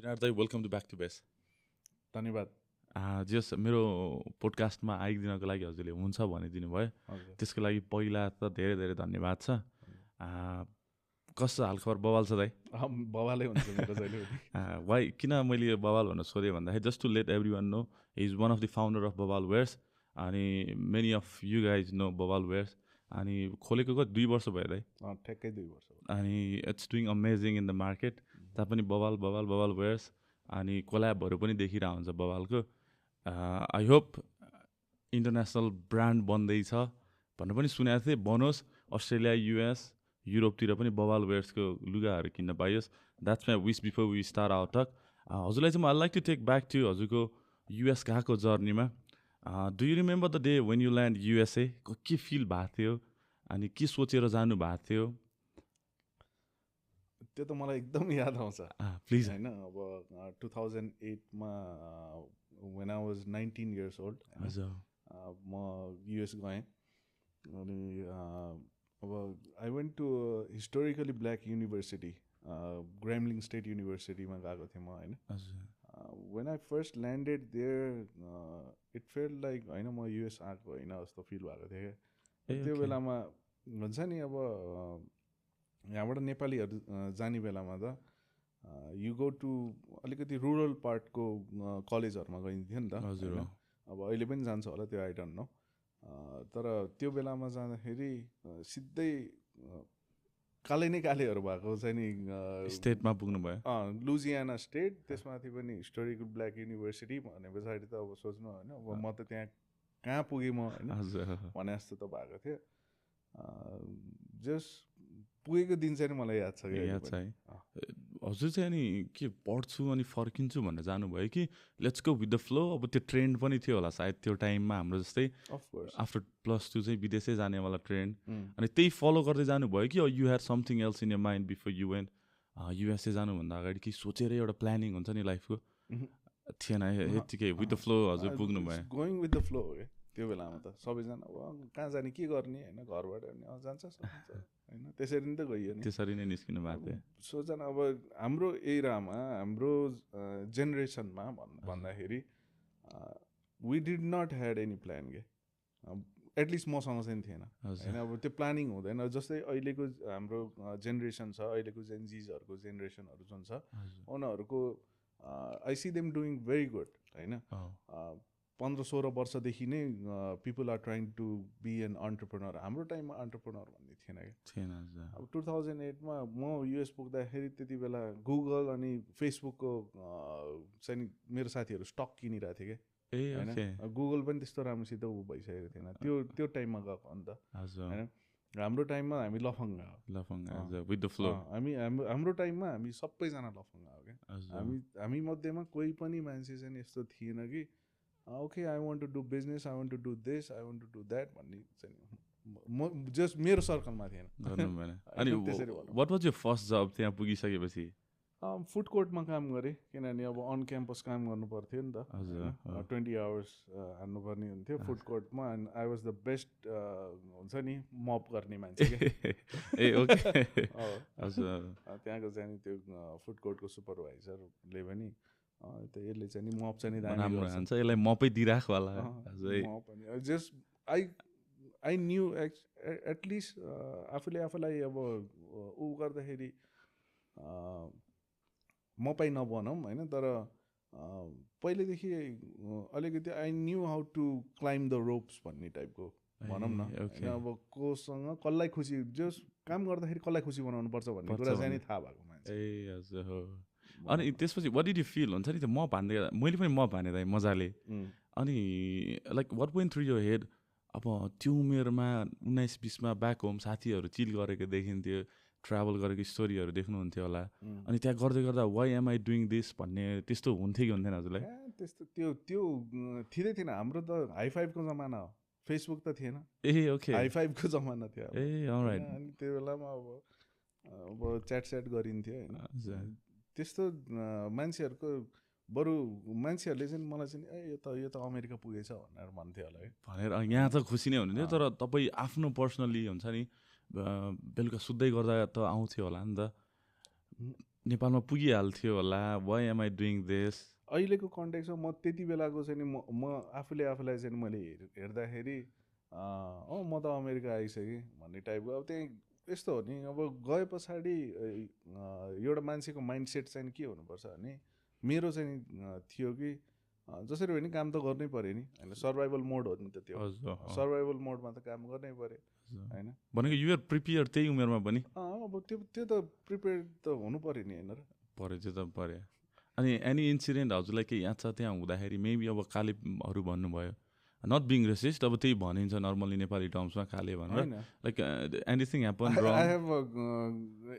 दाइ welcome to back to base. धन्यवाद। जस मेरो पोडकास्टमा आइदिनको लागि हजुरले हुन्छ भनिदिनु भयो, त्यसको लागि पहिला त धेरै धेरै धन्यवाद छ। कस्तो हालखबर बवाल छ दाइ? बवालै हुन्छ मेरो जहिले पनि। वाइ किन मैले यो बवाल भन्न सोधेँ भन्दाखेरि just to let every one know he is one of the founder of Bawal wears. अनि many of you guys know Bawal wears. अनि खोलेको 2 वर्ष भयो दाइ? ठ्याक्कै 2 वर्ष। अनि it's doing amazing in the market. तापनि बवाल बवाल बवाल वेयर्स अनि कोल्याबहरू पनि देखिरहेको हुन्छ बवालको। आई होप इन्टरनेसनल ब्रान्ड बन्दैछ भनेर पनि सुनेको थिएँ। बनोस्, अस्ट्रेलिया, युएस, युरोपतिर पनि बवाल वेयर्सको लुगाहरू किन्न पाइयोस्। That's my wish before we start our talk. हजुरलाई चाहिँ I like to take back to हजुरको युएस गएको जर्नीमा। Do you remember the day when you land USA? के फिल भएको थियो अनि के सोचेर जानु भएको थियो? त्यो त मलाई एकदम याद आउँछ प्लिज। होइन, अब 2008मा when I was 19 years old म युएस गएँ। अनि अब I went to historically black university, Grambling state युनिभर्सिटीमा गएको थिएँ म होइन। When I first landed there it felt like होइन म युएस आएको होइन जस्तो फिल भएको थियो क्या। त्यो बेलामा भन्छ नि अब यहाँबाट नेपालीहरू जाने बेलामा त यु गो टु अलिकति रुरल पार्टको कलेजहरूमा गइन्थ्यो नि त। हजुर। अब अहिले पनि जान्छ होला त्यो, आई डोन्ट नो। तर त्यो बेलामा जाँदाखेरि सिधै कालै नै कालेहरू भएको चाहिँ नि स्टेटमा पुग्नु भयो। लुजियाना स्टेट, त्यसमाथि पनि हिस्टोरिकल ब्ल्याक युनिभर्सिटी भने पछाडि त अब सोच्नु होइन, अब म त त्यहाँ कहाँ पुगेँ म होइन भने जस्तो त भएको थियो। जस पुगेको दिन चाहिँ मलाई याद छ। याद छ है? हजुर चाहिँ अनि के पढ्छु अनि फर्किन्छु भनेर जानुभयो कि let's go with the flow? अब त्यो ट्रेन्ड पनि थियो होला सायद त्यो टाइममा हाम्रो जस्तै, आफ्टर +2 चाहिँ विदेशै जानेवाला ट्रेन्ड। अनि त्यही फलो गर्दै जानुभयो कि you had something else in your mind before you went? USA जानुभन्दा अगाडि कि सोचेर एउटा प्लानिङ हुन्छ नि लाइफको? थिएन, यतिकै विथ द फ्लो हजुर पुग्नु भयो? गोइङ विथ द फ्लो हो क्या त्यो बेलामा त। सबैजना अब कहाँ जाने, के गर्ने होइन, घरबाट जान्छ होइन, त्यसरी नै त गइयो नि। त्यसरी नै निस्किनु भएको थियो। सोचन अब हाम्रो एरामा, हाम्रो जेनेरेसनमा भन्दाखेरि we did not had any plan के, एटलिस्ट मसँग चाहिँ थिएन होइन। अब त्यो प्लानिङ हुँदैन। जस्तै अहिलेको हाम्रो जेनेरेसन छ, अहिलेको जेनजिजहरूको जेनेरेसनहरू जुन छ उनीहरूको I see them doing very good होइन। 15-16 वर्षदेखि नै people are trying to be an entrepreneur. हाम्रो टाइममा अन्टरप्रेनर भन्ने थिएन क्या। अब 2008मा म युएस पुग्दाखेरि त्यति बेला गुगल अनि फेसबुकको चाहिँ मेरो साथीहरू स्टक किनिरहेको थियो क्या होइन। गुगल पनि त्यस्तो राम्रोसित ऊ भइसकेको थिएन त्यो टाइममा गएको अन्त होइन। हाम्रो टाइममा हामी लफङ्गा विथ द फ्लो। हाम्रो टाइममा हामी सबैजना लफङ्गा हो क्या। हामी मध्येमा कोही पनि मान्छे चाहिँ यस्तो थिएन कि okay I want to do business, I want to do this, I want to do that भन्ने चाहिँ म जस्ट मेरो सर्कलमा थिएन। अनि वाट वाज योर फर्स्ट जब त्यहाँ पुगिसकेपछि? फुड कोर्टमा काम गरेँ, किनभने अब अन क्याम्पस काम गर्नु पर्थ्यो नि त। 20 hours हान्नुपर्ने हुन्थ्यो फुड कोर्टमा। And I was the best हुन्छ नि मप गर्ने मान्छे त्यहाँको चाहिँ त्यो फुड कोर्टको सुपरभाइजरले पनि यसले चाहिँ नि मप चाहिँ राम्रो हुन्छ, यसलाई मपै दिइराख होला। जस्ट आई न्यू एटलिस्ट आफूलाई अब ऊ गर्दाखेरि मपै नबनौँ होइन, तर पहिलेदेखि अलिकति I knew how to climb the ropes भन्ने टाइपको भनौँ न। अब कोसँग कसलाई खुसी, जस काम गर्दाखेरि कसलाई खुसी बनाउनु पर्छ भन्ने कुरा चाहिँ नि थाहा भएको मान्छे। हजुर हो। अनि त्यसपछि वाट डिड यु फिल? हुन्छ नि त्यो मप हान्दै, मैले पनि मप हाने दाइ मजाले। अनि like what went through your head? अब त्यो उमेरमा 19-20मा ब्याक होम साथीहरू चिल गरेको देखिन्थ्यो, ट्राभल गरेको स्टोरीहरू देख्नुहुन्थ्यो होला। अनि त्यहाँ गर्दै गर्दा why am I doing this भन्ने त्यस्तो हुन्थ्यो कि हुन्थेन हजुरलाई? त्यस्तो त्यो थिँदै थिएन। हाम्रो त हाई फाइभको जमाना हो, फेसबुक त थिएन। ओके, हाई फाइभको जमाना थियो। अलराइट। अनि त्यो बेलामा अब च्याट गरिन्थ्यो होइन। त्यस्तो मान्छेहरूको बरु मान्छेहरूले चाहिँ मलाई चाहिँ यो त अमेरिका पुगेछ भनेर भन्थ्यो होला है भनेर। यहाँ त खुसी नै हुनुहुन्थ्यो, तर तपाईँ आफ्नो पर्सनली हुन्छ नि बेलुका सुत्दै गर्दा त आउँथ्यो होला नि त नेपालमा पुगिहाल्थ्यो होला, why am I doing this? अहिलेको कन्टेक्समा म त्यति बेलाको चाहिँ नि म आफूले आफूलाई चाहिँ नि मैले हेर्दाखेरि म त अमेरिका आइसकेँ भन्ने टाइपको। अब त्यही यस्तो हो नि, अब गए पछाडि एउटा मान्छेको माइन्डसेट चाहिँ नि के हुनुपर्छ भने, मेरो चाहिँ थियो कि जसरी भयो नि काम त गर्नै पऱ्यो नि होइन, सर्भाइभल मोड हो नि त त्यो, सर्भाइभल मोडमा त काम गर्नै पऱ्यो होइन। भनेको युआर प्रिपेयर त्यही उमेरमा पनि? अब त्यो त प्रिपेयर त हुनु पऱ्यो नि होइन र? पऱ्यो, त्यो त पऱ्यो। अनि एनी इन्सिडेन्ट हजुरलाई केही याद छ त्यहाँ हुँदाखेरि? मेबी अब कालेहरू भन्नुभयो, नट बिङ रेसिस्ट, अब त्यही भनिन्छ नर्मली नेपाली टर्म्समा काले भनेर, like anything happen wrong? I have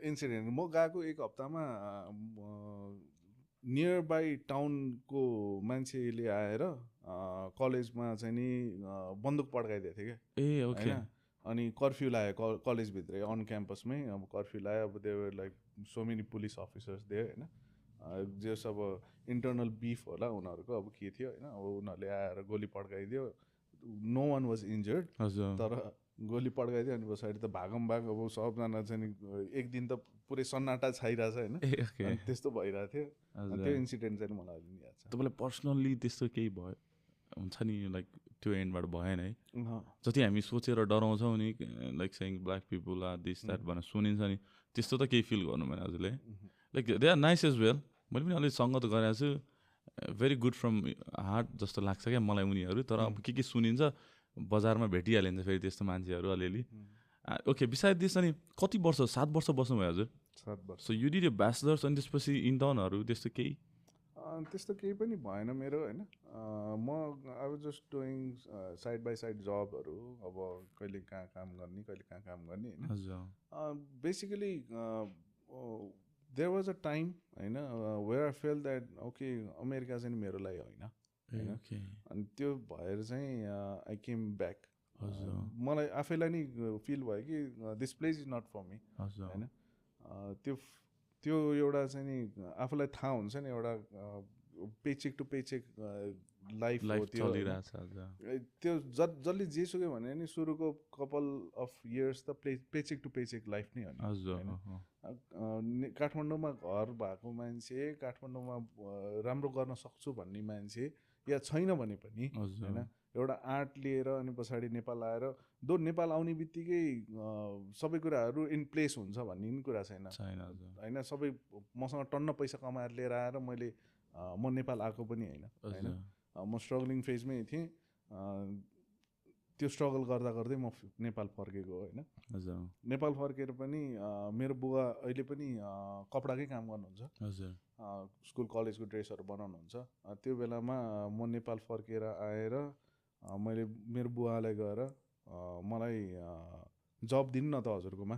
incident. म गएको एक हप्तामा नियर बाई टाउनको मान्छेले आएर कलेजमा चाहिँ नि बन्दुक पड्काइदिएको थियो क्या। ए ओके। होइन, अनि कर्फ्यू लायो कलेजभित्रै, अन क्याम्पसमै अब कर्फ्यू लायो। अब there were like so many police officers दियो होइन, जस अब इन्टरनल बिफ होला उनीहरूको, अब के थियो होइन। अब उनीहरूले आएर गोली पड्काइदियो, नो वान वाज इन्जर्ड, तर गोली पड्काइदियो। अनि पछाडि त भागम भाग, अब सबजना चाहिँ नि एक दिन त पुरै सन्नाटा छाइरहेछ होइन, अनि त्यस्तो भइरहेको थियो। त्यो इन्सिडेन्ट चाहिँ मलाई अलि याद छ। तपाईँलाई पर्सनल्ली त्यस्तो केही भयो हुन्छ नि, लाइक त्यो एन्डबाट भएन है? जति हामी सोचेर डराउँछौँ नि, like saying black people are this that भनेर सुनिन्छ नि, त्यस्तो त केही फिल गर्नु भएन हजुरले? Like they are nice as well. मैले पनि अलिक सङ्गत गरेको छु, भेरी गुड फ्रम हार्ट जस्तो लाग्छ क्या मलाई उनीहरू। तर अब के सुनिन्छ, बजारमा भेटिहालिन्छ फेरि त्यस्तो मान्छेहरू अलिअलि। ओके, बिसाइड दिस अनि कति वर्ष, 7 वर्ष बस्नुभयो हजुर? 7 वर्ष। So you did a bachelors, अनि त्यसपछि इन्टर्नहरू त्यस्तो केही? त्यस्तो केही पनि भएन मेरो होइन। म I was just doing side by side जबहरू, अब कहिले कहाँ काम गर्ने, कहिले कहाँ काम गर्ने होइन। Basically there was a time होइन where I felt that okay America चाहिँ मेरो लागि होइन होइन। अनि त्यो भएर चाहिँ आई केम ब्याक। मलाई आफैलाई नि फिल भयो कि this place is not for me होइन। त्यो एउटा चाहिँ नि आफूलाई थाहा हुन्छ नि, एउटा पेचेक टु पेचेक लाइफ हो त्यो। त्यो जसले जेसुकै भने नि सुरुको कपाल अफ इयर्स त पेचेक टु पेचेक लाइफ नै हो नि। काठमाडौँमा घर भएको मान्छे, काठमाडौँमा राम्रो गर्न सक्छु भन्ने मान्छे या छैन भने पनि होइन, एउटा आर्ट लिएर अनि पछाडि नेपाल आएर नेपाल आउने बित्तिकै सबै कुराहरू इन प्लेस हुन्छ भन्ने पनि कुरा छैन होइन। सबै मसँग टन्न पैसा कमाएर लिएर आएर म नेपाल आएको पनि होइन। म स्ट्रगलिङ फेजमै थिएँ। त्यो स्ट्रगल गर्दा गर्दै म नेपाल फर्केको होइन। नेपाल फर्केर पनि मेरो बुवा अहिले पनि कपडाकै काम गर्नुहुन्छ, स्कुल कलेजको ड्रेसहरू बनाउनुहुन्छ। त्यो बेलामा म नेपाल फर्केर आएर मैले मेरो बुवालाई गएर मलाई जब दिनु न त हजुरकोमा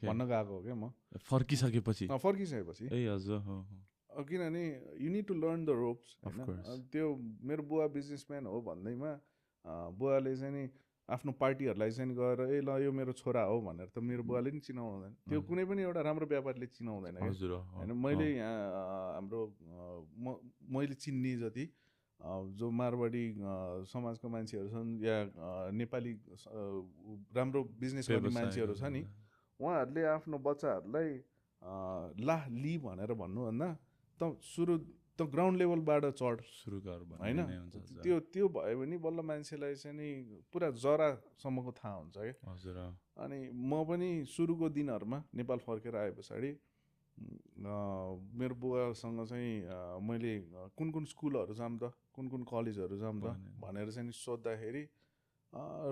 भन्न गएको हो क्या। म फर्किसकेपछि ए हजुर, किनभने you need to learn the ropes होइन। त्यो मेरो बुवा बिजनेसम्यान हो भन्दैमा बुवाले चाहिँ नि आफ्नो पार्टीहरूलाई चाहिँ गएर ए ल यो मेरो छोरा हो भनेर त मेरो बुवाले नि चिनाउँदैन। त्यो कुनै पनि एउटा राम्रो व्यापारीले चिनाउँदैन होइन। मैले यहाँ हाम्रो मैले चिन्ने जति जो मारवाडी समाजको मान्छेहरू छन् या नेपाली राम्रो बिजनेस गर्ने मान्छेहरू छ नि, उहाँहरूले आफ्नो बच्चाहरूलाई ला लि भनेर भन्नुभन्दा त ग्राउन्ड लेभलबाट चढ सुरु गर होइन। त्यो भयो भने बल्ल मान्छेलाई चाहिँ नि पुरा जरासम्मको थाहा हुन्छ क्या। अनि म पनि सुरुको दिनहरूमा नेपाल फर्केर आए पछाडि मेरो बुवासँग चाहिँ मैले कुन स्कुलहरू जाऊँ त, कुन कलेजहरू जाऊँ त भनेर चाहिँ सोद्धाखेरि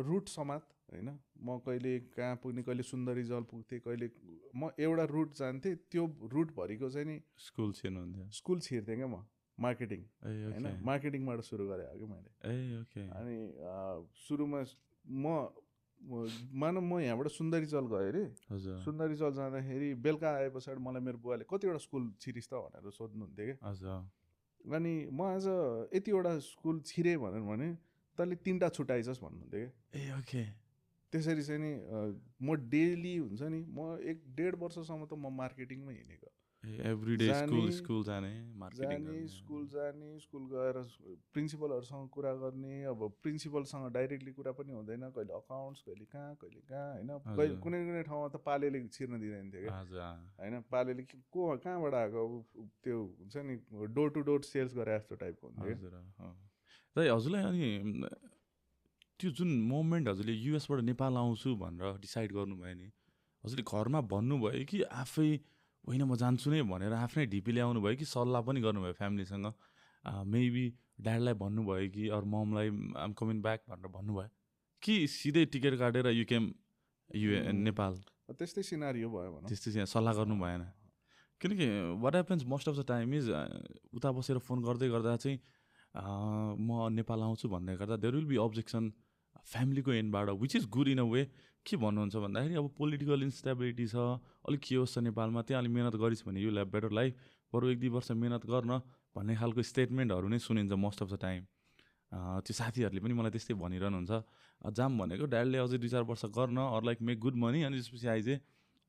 रुट समात होइन। म कहिले कहाँ पुग्ने, कहिले सुन्दरी जल पुग्थेँ, कहिले म एउटा रुट जान्थेँ। त्यो रुटभरिको चाहिँ नि स्कुल छिर्थेँ क्या म, मार्केटिङ होइन। मार्केटिङबाट सुरु गरेँ हो कि मैले। अनि सुरुमा म यहाँबाट सुन्दरी जल गएँ अरे। सुन्दरी जल जाँदाखेरि बेलुका आए पछाडि मलाई मेरो बुवाले कतिवटा स्कुल छिरिस् त भनेर सोध्नुहुन्थ्यो क्या। अनि म आज यतिवटा स्कुल छिरेँ भनेर भने तैँले 3टा छुट्याइछस् भन्नुहुन्थ्यो क्या। त्यसरी चाहिँ नि म डेली हुन्छ नि, म 1.5 वर्षसम्म त म मार्केटिङमै हिँडेको एभ्रीडे स्कुल जाने मार्केटिङ जाने गर्ने स्कुल गएर प्रिन्सिपलहरूसँग कुरा गर्ने अब प्रिन्सिपलसँग डाइरेक्टली कुरा पनि हुँदैन कहिले अकाउन्ट्स कहिले कहाँ होइन हजुर। कुनै कुनै ठाउँमा त पालेले छिर्न दिँदैन थियो क्या हजुर होइन पालेले कहाँबाट आएको अब त्यो हुन्छ नि डोर टु डोर सेल्स गरे जस्तो टाइपको हुन्थ्यो हजुर र हजुरलाई अनि त्यो जुन मोमेन्ट हजुरले युएसबाट नेपाल आउँछु भनेर डिसाइड गर्नुभयो नि हजुरले घरमा भन्नुभयो कि आफै होइन म जान्छु नै भनेर आफ्नै ढिपी ल्याउनु भयो कि सल्लाह पनि गर्नुभयो फ्यामिलीसँग मेबी ड्याडलाई भन्नुभयो कि अरू ममलाई आम कमिङ ब्याक भनेर भन्नुभयो कि सिधै टिकट काटेर यु केम नेपाल त्यस्तै सिनारियो भयो भनौँ त्यस्तै सल्लाह गर्नु भएन किनकि what happens most of the time is उता बसेर फोन गर्दै गर्दा चाहिँ म नेपाल आउँछु भन्दै गर्दा देयर विल बी अब्जेक्सन फ्यामिलीको एन्डबाट which is good in a way के भन्नुहुन्छ भन्दाखेरि अब पोलिटिकल इन्स्टेबिलिटी छ अलिक के होस् नेपालमा त्यहाँ अलिक मिहिनेत गरिस् भने यु ल्याभ बेटर लाइफ बरु 1-2 वर्ष मिहिनेत गर्न भन्ने खालको स्टेटमेन्टहरू नै सुनिन्छ मोस्ट अफ द टाइम त्यो साथीहरूले पनि मलाई त्यस्तै भनिरहनुहुन्छ जाम भनेको ड्याडले अझै 2-4 वर्ष गर्न or like make good money अनि त्यसपछि आइजे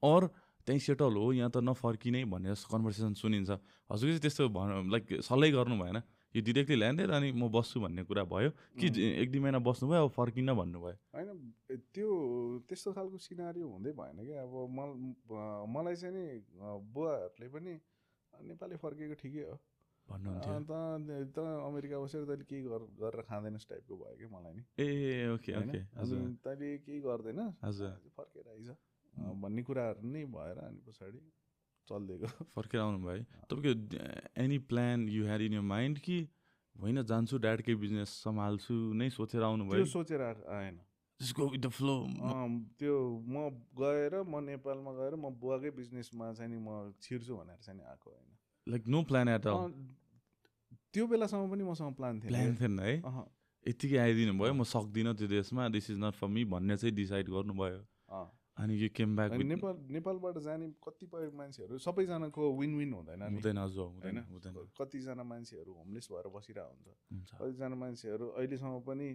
अर त्यहीँ सेटल हो यहाँ त नफर्किने भन्ने जस्तो कन्भर्सेसन सुनिन्छ हजुर चाहिँ त्यस्तो लाइक सल्लाह गर्नु भएन यो डिरेक्टली ल्यान्डेड अनि म बस्छु भन्ने कुरा भयो कि 1-2 महिना बस्नुभयो अब फर्किन्न भन्नुभयो होइन त्यो त्यस्तो खालको सिनारियो हुँदै भएन क्या अब मलाई चाहिँ नि बुवाहरूले पनि नेपाली फर्केको ठिकै हो भन्नुहुन्थ्यो त अमेरिका बसेर तैँले केही गरेर खाँदैनस् टाइपको भयो कि मलाई नि ए ओके ओके अनि तैँले केही गर्दैन हजुर फर्केर आइज भन्ने कुराहरू नै भएर अनि पछाडि चलिदिएको फर्केर आउनु भयो तपाईँको any plan you had in your mind कि होइन जान्छु ड्याडकै बिजनेस सम्हाल्छु नै सोचेर आउनुभयो त्यो सोचेर आएन just go with the flow त्यो म गएर म नेपालमा गएर म बुवाकै बिजनेसमा चाहिँ नि म छिर्छु भनेर चाहिँ नि आएको होइन like no plan at all त्यो बेलासम्म पनि मसँग प्लान थिएन है यतिकै आइदिनु भयो म सक्दिनँ त्यो देशमा this is not for me भन्ने चाहिँ डिसाइड गर्नुभयो अनि यो केम ब्याक नेपालबाट जाने कतिपय मान्छेहरू सबैजनाको विन विन हुँदैन हुँदैन कतिजना मान्छेहरू होमलेस भएर बसिरहेको हुन्छ कतिजना मान्छेहरू अहिलेसम्म पनि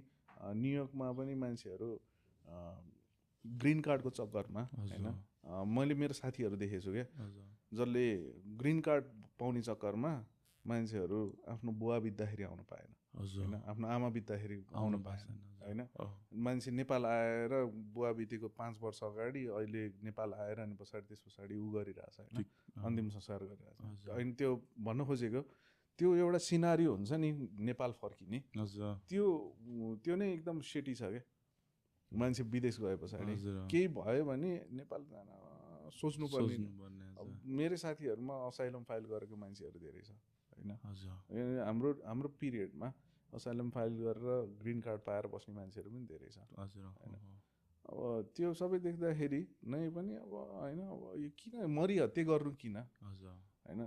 न्युयोर्कमा पनि मान्छेहरू ग्रिन कार्डको चक्करमा होइन मैले मेरो साथीहरू देखेको छु क्या जसले ग्रिन कार्ड पाउने चक्करमा मान्छेहरू आफ्नो बुवा बित्दाखेरि आउनु पाएन होइन आफ्नो आमा बित्दाखेरि आउनु पाएन होइन मान्छे नेपाल आएर बुवा बितेको 5 वर्ष अगाडि अहिले नेपाल आएर अनि पछाडि त्यस पछाडि ऊ गरिरहेछ होइन अन्तिम संस्कार गरिरहेछ अनि त्यो भन्न खोजेको त्यो एउटा सिनारियो हुन्छ नि नेपाल फर्किने त्यो नै एकदम सेटी छ क्या मान्छे विदेश गए पछाडि केही भयो भने नेपाल जान सोच्नु पर्ने मेरो साथीहरूमा असाइलम फाइल गरेको मान्छेहरू धेरै छ होइन हाम्रो पिरियडमा असाइलम फाइल गरेर ग्रिन कार्ड पाएर बस्ने मान्छेहरू पनि धेरै छ होइन अब त्यो सबै देख्दाखेरि नै पनि अब होइन अब यो किन मरिहत्ते गर्नु किन होइन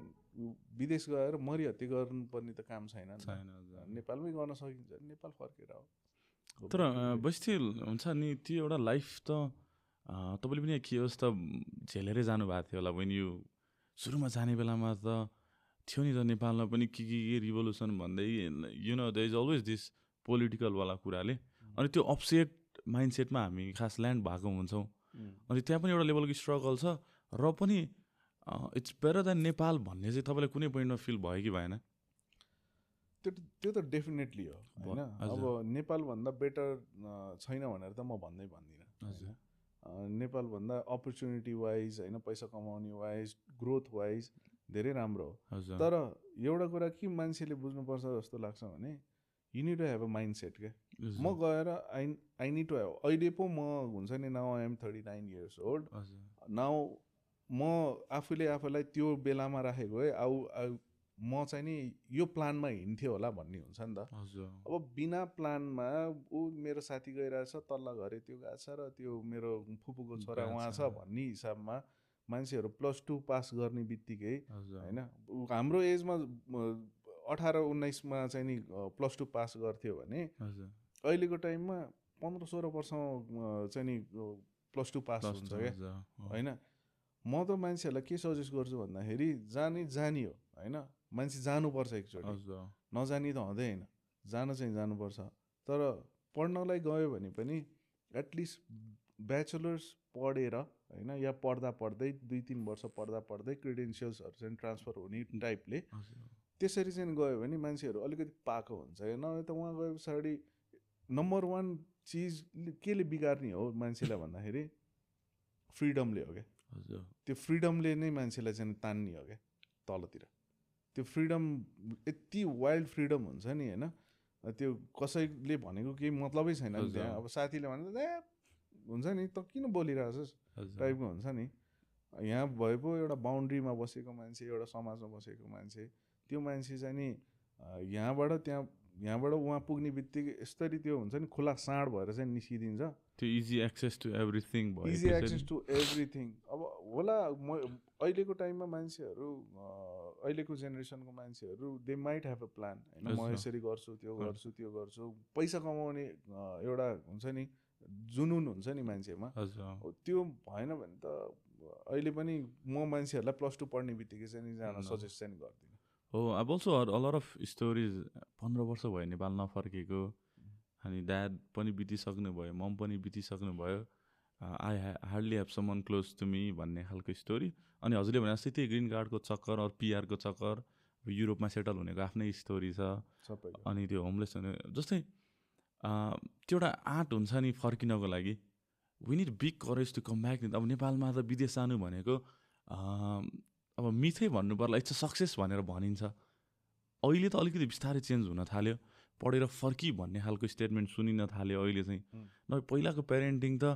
विदेश गएर मरिहत्ते गर्नुपर्ने त काम छैन नेपालमै गर्न सकिन्छ नेपाल फर्केर आऊ तर बस्थिल हुन्छ नि त्यो एउटा लाइफ त तपाईँले पनि के होस् त झेलेरै जानुभएको थियो होला वेन यु सुरुमा जाने बेलामा त थियो नि त नेपालमा पनि के रिभोल्युसन भन्दै you know there is always this पोलिटिकलवाला कुराले अनि त्यो अपसेट माइन्डसेटमा हामी खास ल्यान्ड भएको हुन्छौँ अनि त्यहाँ पनि एउटा लेभलको स्ट्रगल छ र पनि इट्स बेटर देन नेपाल भन्ने चाहिँ तपाईँलाई कुनै पोइन्टमा फिल भयो कि भएन त्यो त डेफिनेटली हो होइन अब नेपालभन्दा बेटर छैन भनेर त म भन्दिनँ होइन नेपालभन्दा अपर्च्युनिटी वाइज होइन पैसा कमाउने वाइज ग्रोथ वाइज धेरै राम्रो हो तर एउटा कुरा के मान्छेले बुझ्नुपर्छ जस्तो लाग्छ भने you need to have a mindset क्या म गएर आई निड टु हेभ अहिले पो म हुन्छ नि now I am 39 years old now म आफूले आफूलाई त्यो बेलामा राखेको है म चाहिँ नि यो प्लानमा हिँड्थ्यो होला भन्ने हुन्छ नि त अब बिना प्लानमा ऊ मेरो साथी गइरहेछ तल्ला घरे त्यो गएको छ र त्यो मेरो फुपूको छोरा उहाँ छ भन्ने हिसाबमा मान्छेहरू +2 पास गर्ने बित्तिकै होइन हाम्रो एजमा 18-19मा चाहिँ नि +2 पास गर्थ्यो भने अहिलेको टाइममा 15-16 वर्षमा चाहिँ नि +2 पास हुन्छ क्या होइन म त मान्छेहरूलाई के सजेस्ट गर्छु भन्दाखेरि जानी हो होइन मान्छे जानुपर्छ एकचोटि नजानी त हुँदैन जान चाहिँ जानुपर्छ तर पढ्नलाई गयो भने पनि एटलिस्ट ब्याचलर्स पढेर होइन या पढ्दा पढ्दै 2-3 वर्ष पढ्दा पढ्दै क्रिडेन्सियल्सहरू चाहिँ ट्रान्सफर हुने टाइपले त्यसरी चाहिँ गयो भने मान्छेहरू अलिकति पाएको हुन्छ नभए त उहाँ गए पछाडि नम्बर 1 चिज केले बिगार्ने हो मान्छेलाई भन्दाखेरि फ्रिडमले हो क्या त्यो फ्रिडमले नै मान्छेलाई चाहिँ तान्ने हो क्या तलतिर त्यो फ्रिडम यति वाइल्ड फ्रिडम हुन्छ नि होइन त्यो कसैले भनेको केही मतलबै छैन नि त्यहाँ अब साथीले भन्छ ए हुन्छ नि त किन बोलिरहेछस् टाइपको हुन्छ नि यहाँ भए पो एउटा बााउन्ड्रीमा बसेको मान्छे एउटा समाजमा बसेको मान्छे त्यो मान्छे चाहिँ नि यहाँबाट उहाँ पुग्ने बित्तिकै यस्तरी त्यो हुन्छ नि खुला साँड भएर चाहिँ निस्किदिन्छ त्यो इजी एक्सेस टु एभ्रिथिङ भयो इजी एक्सेस टु एभ्रिथिङ अब होला अहिलेको टाइममा मान्छेहरू अहिलेको जेनेरेसनको मान्छेहरू they might have a plan होइन म यसरी गर्छु त्यो गर्छु पैसा कमाउने एउटा हुन्छ नि जुनुन हुन्छ नि मान्छेमा त्यो भएन भने त अहिले पनि म मान्छेहरूलाई +2 पढ्ने बित्तिकै चाहिँ जान सजेस्ट चाहिँ गर्दिनँ हो अब also a lot of stories 15 वर्ष भयो नेपाल नफर्केको अनि ड्याड पनि बितिसक्नु भयो मम पनि बितिसक्नु भयो I hardly have someone close to me भन्ने खालको स्टोरी अनि हजुरले भने जस्तै त्यो ग्रिन कार्डको चक्कर अरू पिआरको चक्कर युरोपमा सेटल हुनेको आफ्नै स्टोरी छ अनि त्यो होमलेस हुने जस्तै त्यो एउटा आँट हुन्छ नि फर्किनको लागि we need big courage to come back नि अब नेपालमा त विदेश जानु भनेको अब मिथै भन्नु पर्ला इट्स अ सक्सेस भनेर भनिन्छ अहिले त अलिकति बिस्तारै चेन्ज हुन थाल्यो पढेर फर्की भन्ने खालको स्टेटमेन्ट सुनिन थाल्यो अहिले चाहिँ नभए पहिलाको पेरेन्टिङ त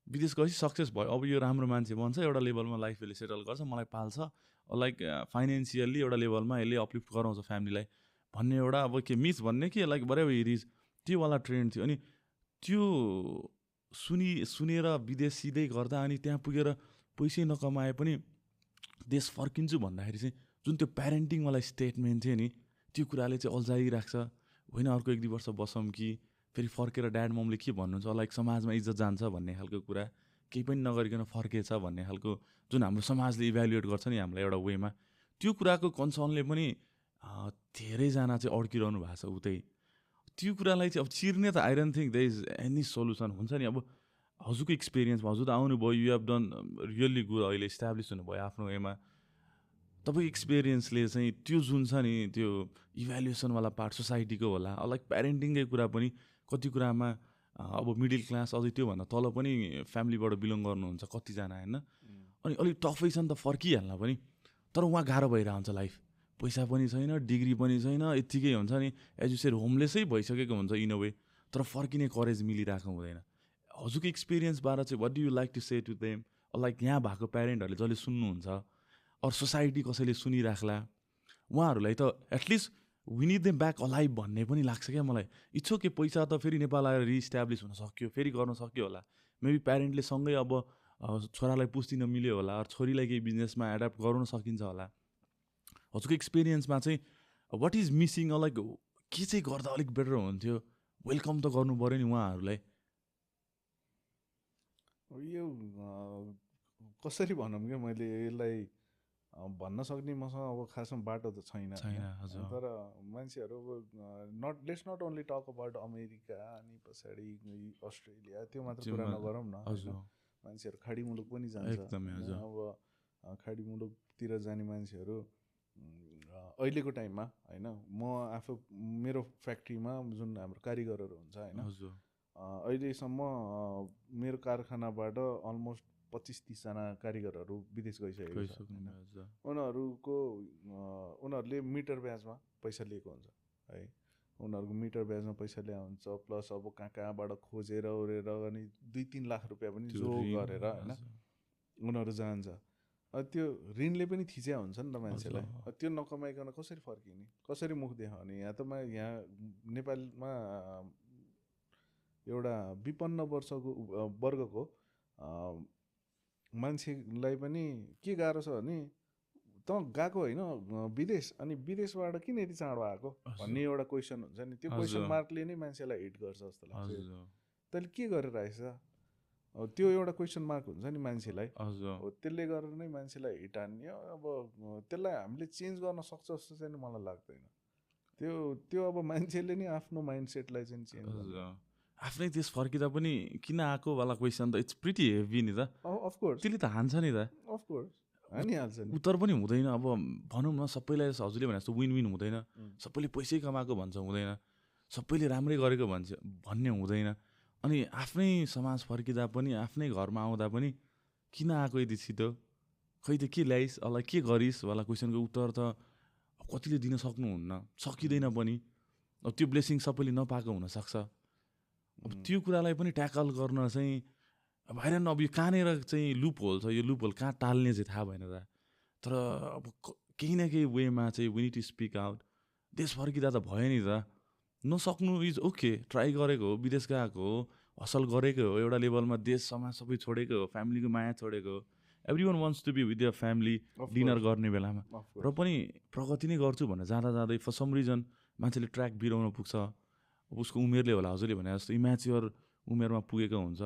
विदेश गएपछि सक्सेस भयो अब यो राम्रो मान्छे बन्छ एउटा लेभलमा लाइफ यसले सेटल गर्छ मलाई पाल्छ लाइक फाइनेन्सियल्ली एउटा लेभलमा यसले अपलिफ्ट गराउँछ फ्यामिलीलाई भन्ने एउटा अब के मिथ भन्ने कि लाइक बराबर इज त्योवाला ट्रेन्ड थियो अनि त्यो सुनेर विदेश सिधै गर्दा अनि त्यहाँ पुगेर पैसै नकमाए पनि देश फर्किन्छु भन्दाखेरि चाहिँ जुन त्यो प्यारेन्टिङवाला स्टेटमेन्ट थियो नि त्यो कुराले चाहिँ अल्झाइराख्छ होइन अर्को 1-2 वर्ष बसौँ कि फेरि फर्केर ड्याड ममले के भन्नुहुन्छ लाइक समाजमा इज्जत जान्छ भन्ने खालको कुरा केही पनि नगरिकन फर्केछ भन्ने खालको जुन हाम्रो समाजले इभ्यालुएट गर्छ नि हामीलाई एउटा वेमा त्यो कुराको कन्सर्नले पनि धेरैजना चाहिँ अड्किरहनु भएको छ उतै त्यो कुरालाई चाहिँ अब चिर्ने त I don't think there is any solution हुन्छ नि अब हजुरको एक्सपिरियन्समा हजुर त आउनुभयो you have done really good अहिले इस्टाब्लिस हुनुभयो आफ्नो वेमा तपाईँको एक्सपिरियन्सले चाहिँ त्यो जुन छ नि त्यो इभ्यालुएसनवाला पार्ट सोसाइटीको होला लाइक प्यारेन्टिङकै कुरा पनि कति कुरामा अब मिडल क्लास अझै त्योभन्दा तल पनि फ्यामिलीबाट बिलोङ गर्नुहुन्छ कतिजना होइन अनि अलिक टफै छ नि त फर्किहाल्न पनि तर उहाँ गाह्रो भइरहेको हुन्छ लाइफ पैसा पनि छैन डिग्री पनि छैन यत्तिकै हुन्छ नि एजुसेड होमलेसै भइसकेको हुन्छ इन अ वे तर फर्किने करेज मिलिरहेको हुँदैन हजुरको एक्सपिरियन्सबाट चाहिँ what do you like to say to them like यहाँ भएको प्यारेन्टहरूले जसले सुन्नुहुन्छ अरू सोसाइटी कसैले सुनिराख्ला उहाँहरूलाई त at least we need them back alive भन्ने पनि लाग्छ क्या मलाई इट्स ओके पैसा त फेरि नेपाल आएर रिइस्ट्याब्लिस हुन सक्यो फेरि गर्न सक्यो होला मेबी प्यारेन्टले सँगै अब छोरालाई पुस्दिन मिल्यो होला अरू छोरीलाई केही बिजनेसमा एडाप्ट गराउन सकिन्छ होला हजुरको एक्सपिरियन्समा चाहिँ वाट इज मिसिङ लाइक के चाहिँ गर्दा अलिक बेटर हुन्थ्यो वेलकम त गर्नु पऱ्यो नि उहाँहरूलाई यो कसरी भनौँ क्या मैले यसलाई भन्न सक्ने मसँग अब खासमा बाटो त छैन तर मान्छेहरू let's not only talk about America अनि पछाडि अस्ट्रेलिया त्यो मात्र कुरा नगरौँ न मान्छेहरू खाडी मुलुक पनि जान्छ अब खाडी मुलुकतिर जाने मान्छेहरू अहिलेको टाइममा होइन म आफू मेरो फ्याक्ट्रीमा जुन हाम्रो कारिगरहरू हुन्छ होइन अहिलेसम्म मेरो कारखानाबाट अलमोस्ट 25-30 जना कारिगरहरू विदेश गइसकेको छ उनीहरूले मिटर ब्याजमा पैसा लिएको हुन्छ है उनीहरूको मिटर ब्याजमा पैसा ल्याएको हुन्छ प्लस अब कहाँबाट खोजेर ओरेर अनि 2-3 लाख रुपियाँ पनि जो गरेर होइन उनीहरू जान्छ त्यो ऋणले पनि थिच्या हुन्छ नि त मान्छेलाई त्यो नकमाइकन कसरी फर्किने कसरी मुख देखाउने यहाँ त यहाँ नेपालमा एउटा विपन्न वर्गको मान्छेलाई पनि के गाह्रो छ भने त गएको होइन विदेश अनि विदेशबाट किन यति चाँडो आएको भन्ने एउटा क्वेसन हुन्छ नि त्यो क्वेसन मार्कले नै मान्छेलाई हिट गर्छ जस्तो लाग्छ तैँले के गरेर आएछ त्यो एउटा क्वेसन मार्क हुन्छ नि मान्छेलाई त्यसले गरेर नै मान्छेलाई हिट हान्ने अब त्यसलाई हामीले चेन्ज गर्न सक्छ जस्तो चाहिँ मलाई लाग्दैन त्यो अब मान्छेले नै आफ्नो माइन्डसेटलाई चाहिँ चेन्ज गर्छ आफ्नै देश फर्किँदा पनि किन आएको वाला क्वेसन त इट्स प्रिटी हेभी नि त, अफकोर्स त्यसले त हान्छ नि त। अफकोर्स हानिहाल्छ नि। उत्तर पनि हुँदैन, अब भनौँ न सबैलाई हजुरले भने जस्तो विन विन हुँदैन, सबैले पैसै कमाएको भन्छ हुँदैन, सबैले राम्रै गरेको भन्ने हुँदैन। अनि आफ्नै समाज फर्किँदा पनि आफ्नै घरमा आउँदा पनि किन आएको यति छिटो, खै त के ल्याइस् अलाई के गरिस् वाला क्वेसनको उत्तर त कतिले दिन सक्नुहुन्न, सकिँदैन पनि। अब त्यो ब्लेसिङ सबैले नपाएको हुनसक्छ। अब त्यो कुरालाई पनि ट्याकल गर्न चाहिँ भएन। अब यो कहाँनिर चाहिँ लुप होल छ, यो लुप होल कहाँ टाल्ने चाहिँ थाहा भएन त। तर अब केही न केही वेमा चाहिँ we need to speak out. देश फर्किँदा त भयो नि त, नसक्नु इज ओके, ट्राई गरेको हो, विदेश गएको हो, हसल गरेको हो, एउटा लेभलमा देश समाज सबै छोडेको हो, फ्यामिलीको माया छोडेको हो। Every one wants to be with your family dinner गर्ने बेलामा। र पनि प्रगति नै गर्छु भनेर जाँदा जाँदै फर सम रिजन मान्छेले ट्र्याक बिराउन पुग्छ। उसको उमेरले होला, हजुरले भने जस्तो इम्याच्योर उमेरमा पुगेको हुन्छ,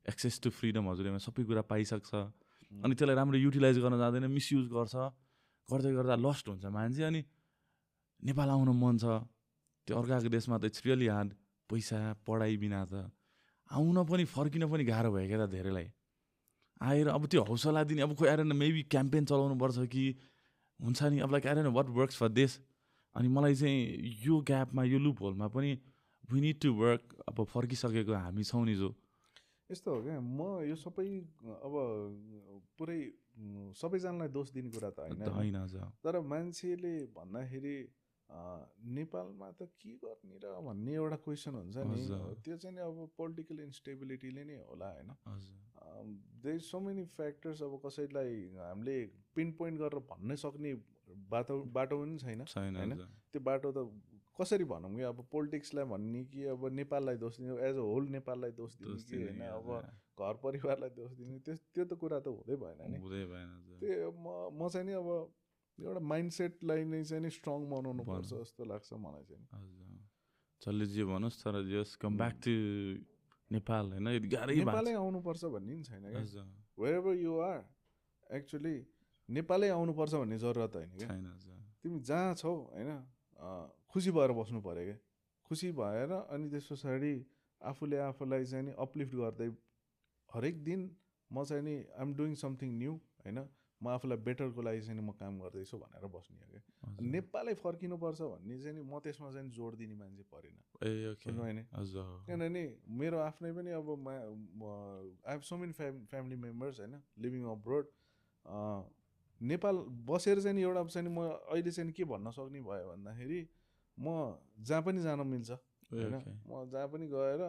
एक्सेस टु फ्रिडम हजुरले सबै कुरा पाइसक्छ। अनि त्यसलाई राम्रो युटिलाइज गर्न जाँदैन, मिसयुज गर्छ, गर्दै गर्दा लस्ट हुन्छ मान्छे। अनि नेपाल आउन मन छ, त्यो अर्काको देशमा त इट्स रियली हार्ड, पैसा पढाइ बिना त आउन पनि फर्किन पनि गाह्रो भयो क्या त धेरैलाई। आएर अब त्यो हौसला दिने, अब खोइ आएर मेबी क्याम्पेन चलाउनु पर्छ कि हुन्छ नि, अब लाइक आएर वाट वर्क्स फर दिस। अनि मलाई चाहिँ यो ग्यापमा, यो लुप होलमा पनि वी निड टु वर्क। अब फर्किसकेको हामी छौँ नि जो। यस्तो हो क्या, म यो सबै अब पुरै सबैजनालाई दोष दिने कुरा त होइन, तर मान्छेले भन्दाखेरि नेपालमा त के गर्ने र भन्ने एउटा क्वेसन हुन्छ नि। त्यो चाहिँ नि अब पोलिटिकल इन्स्टेबिलिटीले नै होला होइन। There is so many factors. अब कसैलाई हामीले पिन पोइन्ट गरेर भन्न सक्ने बाटो पनि छैन होइन। त्यो बाटो त कसरी भनौँ कि अब पोलिटिक्सलाई भन्ने कि अब नेपाललाई दोष दिने, एज अ होल नेपाललाई दोष दिने कि होइन, अब घर परिवारलाई दोष दिने, त्यो त कुरा त हुँदै भएन नि। त्यो म चाहिँ नि अब एउटा माइन्डसेटलाई नै चाहिँ नि स्ट्रङ बनाउनु पर्छ जस्तो लाग्छ मलाई चाहिँ। चल्ले जे भनोस्, तर just come back to Nepal होइन, नेपालै आउनुपर्छ भन्ने नि छैन क्या। वेयरएभर यु आर एक्चुअली नेपालै आउनुपर्छ भन्ने जरुरत होइन क्या। तिमी जहाँ छौ होइन, खुसी भएर बस्नु पऱ्यो क्या। खुसी भएर अनि त्यस पछाडि आफूले आफूलाई चाहिँ नि अपलिफ्ट गर्दै हरेक दिन म चाहिँ नि आइएम डुइङ समथिङ न्यू होइन, म आफूलाई बेटरको लागि चाहिँ म काम गर्दैछु भनेर बस्ने हो क्या। नेपालै फर्किनुपर्छ भन्ने चाहिँ नि म त्यसमा चाहिँ जोड दिने मान्छे परेन होइन। किनभने मेरो आफ्नै पनि अब I have so many family members होइन लिभिङ अब्रोड। नेपाल बसेर चाहिँ नि एउटा चाहिँ म अहिले चाहिँ के भन्न सक्ने भयो भन्दाखेरि म जहाँ पनि जान मिल्छ होइन, म जहाँ पनि गएर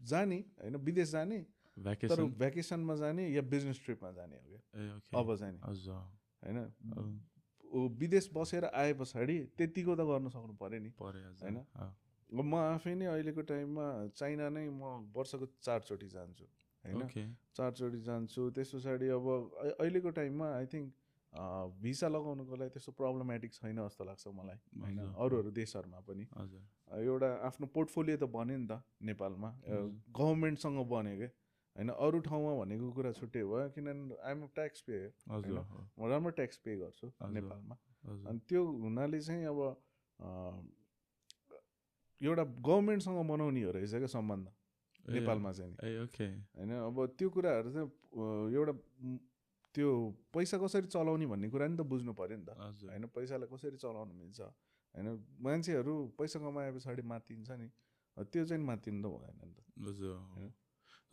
जाने होइन, विदेश जाने तर भ्याकेसनमा जाने या बिजनेस ट्रिपमा जाने हो क्या अब चाहिँ नि होइन। विदेश बसेर आए पछाडि त्यतिको त गर्न सक्नु पऱ्यो नि होइन। म आफै नै अहिलेको टाइममा चाइना नै म वर्षको 4 चोटि जान्छु होइन, 4 चोटि जान्छु। त्यस पछाडि अब अहिलेको टाइममा आई थिङ्क भिसा लगाउनुको लागि त्यस्तो प्रब्लमेटिक छैन जस्तो लाग्छ मलाई होइन। अरू देशहरूमा पनि एउटा आफ्नो पोर्टफोलियो त बन्यो नि त नेपालमा, गभर्मेन्टसँग बन्यो क्या होइन। अरू ठाउँमा भनेको कुरा छुट्टै भयो, किनभने आइएम ट्याक्स पेयर होइन, म राम्रो ट्याक्स पे गर्छु नेपालमा। अनि त्यो हुनाले चाहिँ अब एउटा गभर्मेन्टसँग बनाउने हो रहेछ क्या सम्बन्ध नेपालमा चाहिँ होइन। अब त्यो कुराहरू चाहिँ एउटा त्यो पैसा कसरी चलाउने भन्ने कुरा नि त बुझ्नु पऱ्यो नि त होइन। पैसालाई कसरी चलाउनु मिल्छ होइन, मान्छेहरू पैसा कमाए पछाडि मातिन्छ नि, त्यो चाहिँ मातिनु त भएन नि त।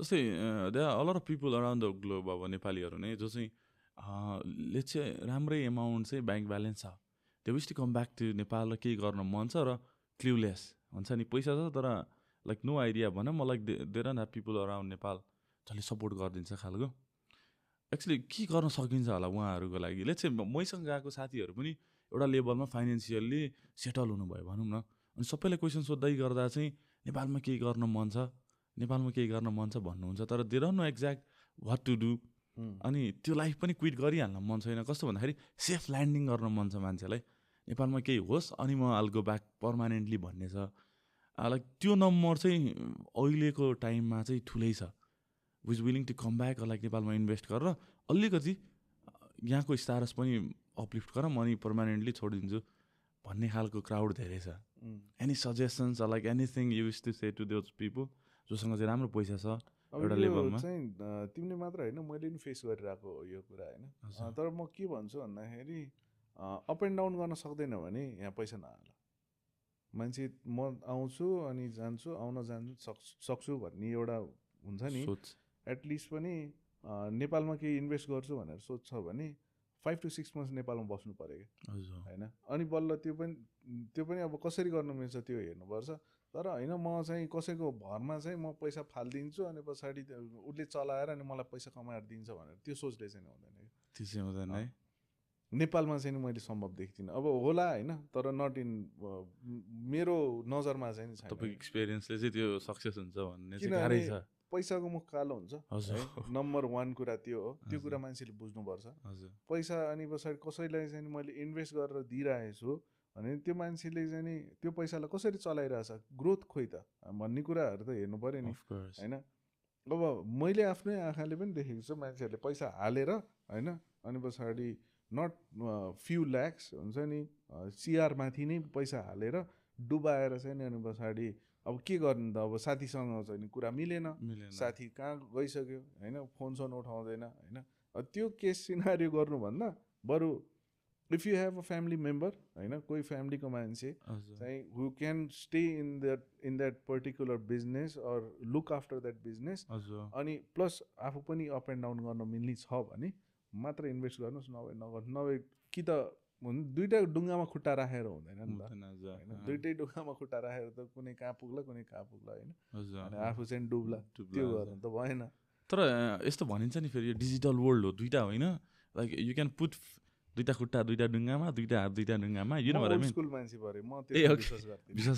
जस्तै there are a lot of people around the globe, अब नेपालीहरू नै जो चाहिँ लेट्स से राम्रै एमाउन्ट चाहिँ ब्याङ्क ब्यालेन्स छ, they wish to come back to Nepal र केही गर्न मन छ र क्ल्युलेस हुन्छ नि, पैसा छ तर लाइक नो आइडिया भनौँ, like they don't have people around Nepal जसले सपोर्ट गरिदिन्छ खालको। एक्चुली के गर्न सकिन्छ होला उहाँहरूको लागि? लेट्स से मैसँग गएको साथीहरू पनि एउटा लेभलमा फाइनेन्सियल्ली सेटल हुनुभयो भनौँ न, अनि सबैलाई क्वेसन सोध्दै गर्दा चाहिँ नेपालमा केही गर्न मन छ, नेपालमा केही गर्न मन छ भन्नुहुन्छ, तर they don't know exact what to do. अनि त्यो लाइफ पनि क्विट गरिहाल्न मन छैन। कस्तो भन्दाखेरि सेफ ल्यान्डिङ गर्न मन छ मान्छेलाई, नेपालमा केही होस् अनि म आल गो ब्याक पर्मानेन्टली भन्ने छ। लाइक त्यो नम्बर चाहिँ अहिलेको टाइममा चाहिँ ठुलै छ, was willing to come back, like नेपालमा इन्भेस्ट गरेर अलिकति यहाँको स्टारस पनि अपलिफ्ट गर, म अनि पर्मानेन्टली छोडिदिन्छु भन्ने खालको क्राउड धेरै छ। Any suggestions like anything you wish to say to those people जोसँग चाहिँ राम्रो पैसा छ अब एउटा यो लेभलमा। चाहिँ तिमीले मात्र होइन, मैले पनि फेस गरिरहेको हो यो कुरा होइन। तर म के भन्छु भन्दाखेरि अप एन्ड डाउन गर्न सक्दैन भने यहाँ पैसा नहाल। मान्छे म आउँछु अनि जान्छु, आउन जान्छु सक्छु भन्ने एउटा हुन्छ नि सोच। एटलिस्ट पनि नेपालमा केही इन्भेस्ट गर्छु भनेर सोच्छ भने 5 to 6 months नेपालमा बस्नु पऱ्यो कि होइन। अनि बल्ल त्यो पनि अब कसरी गर्नु मिल्छ त्यो हेर्नुपर्छ। तर होइन म चाहिँ कसैको भरमा चाहिँ म पैसा फालिदिन्छु अनि पछाडि उसले चलाएर अनि मलाई पैसा कमाएर दिन्छ भनेर त्यो सोचले चाहिँ हुँदैन कि। त्यो चाहिँ हुँदैन है। नेपालमा चाहिँ मैले सम्भव देख्दिनँ। अब होला होइन, तर नट इन मेरो नजरमा चाहिँ छैन। तपाईँको एक्सपिरियन्सले चाहिँ त्यो सक्सेस हुन्छ भन्ने चाहिँ किनभने गाह्रै छ। पैसाको मुख कालो हुन्छ है, नम्बर 1 कुरा त्यो हो। त्यो कुरा मान्छेले बुझ्नुपर्छ। पैसा अनि पछाडि कसैलाई चाहिँ मैले इन्भेस्ट गरेर दिइरहेको छु भने त्यो मान्छेले चाहिँ नि त्यो पैसालाई कसरी चलाइरहेछ, ग्रोथ खोइ त भन्ने कुराहरू त हेर्नु पऱ्यो नि होइन। अब मैले आफ्नै आँखाले पनि देखेको छु मान्छेहरूले पैसा हालेर होइन, अनि पछाडि नट फ्यु ल्याक्स हुन्छ नि CR माथि नै पैसा हालेर डुबाएर चाहिँ नि अनि पछाडि अब के गर्नु त। अब साथीसँग चाहिँ नि कुरा मिलेन, साथी कहाँ गइसक्यो होइन, फोन उठाउँदैन होइन। त्यो केस सिनारियो गर्नुभन्दा बरु if you have a family member होइन, कोही फ्यामिलीको मान्छे चाहिँ who can stay in that particular business or look after that business, अनि प्लस आफू पनि अप एन्ड डाउन गर्न मिल्ने छ भने मात्र इन्भेस्ट गर्नुहोस्, नभए कि त दुइटा डुङ्गामा खुट्टा राखेर हुँदैन नि त होइन। दुइटै डुङ्गामा खुट्टा राखेर त कुनै कहाँ पुग्ला कुनै कहाँ पुग्ला होइन, अनि आफू चाहिँ डुब्ला, त्यो गर्नु त भएन। तर यस्तो भनिन्छ नि फेरि यो डिजिटल वर्ल्ड हो, दुइटा होइन, लाइक यु क्यान पुट दुइटा खुट्टा दुइटा डुङ्गामा, दुइटा हात दुइटा डुङ्गामा। You know what I mean. School मान्छे भरे म त्यसमा विश्वास गर्दिनँ।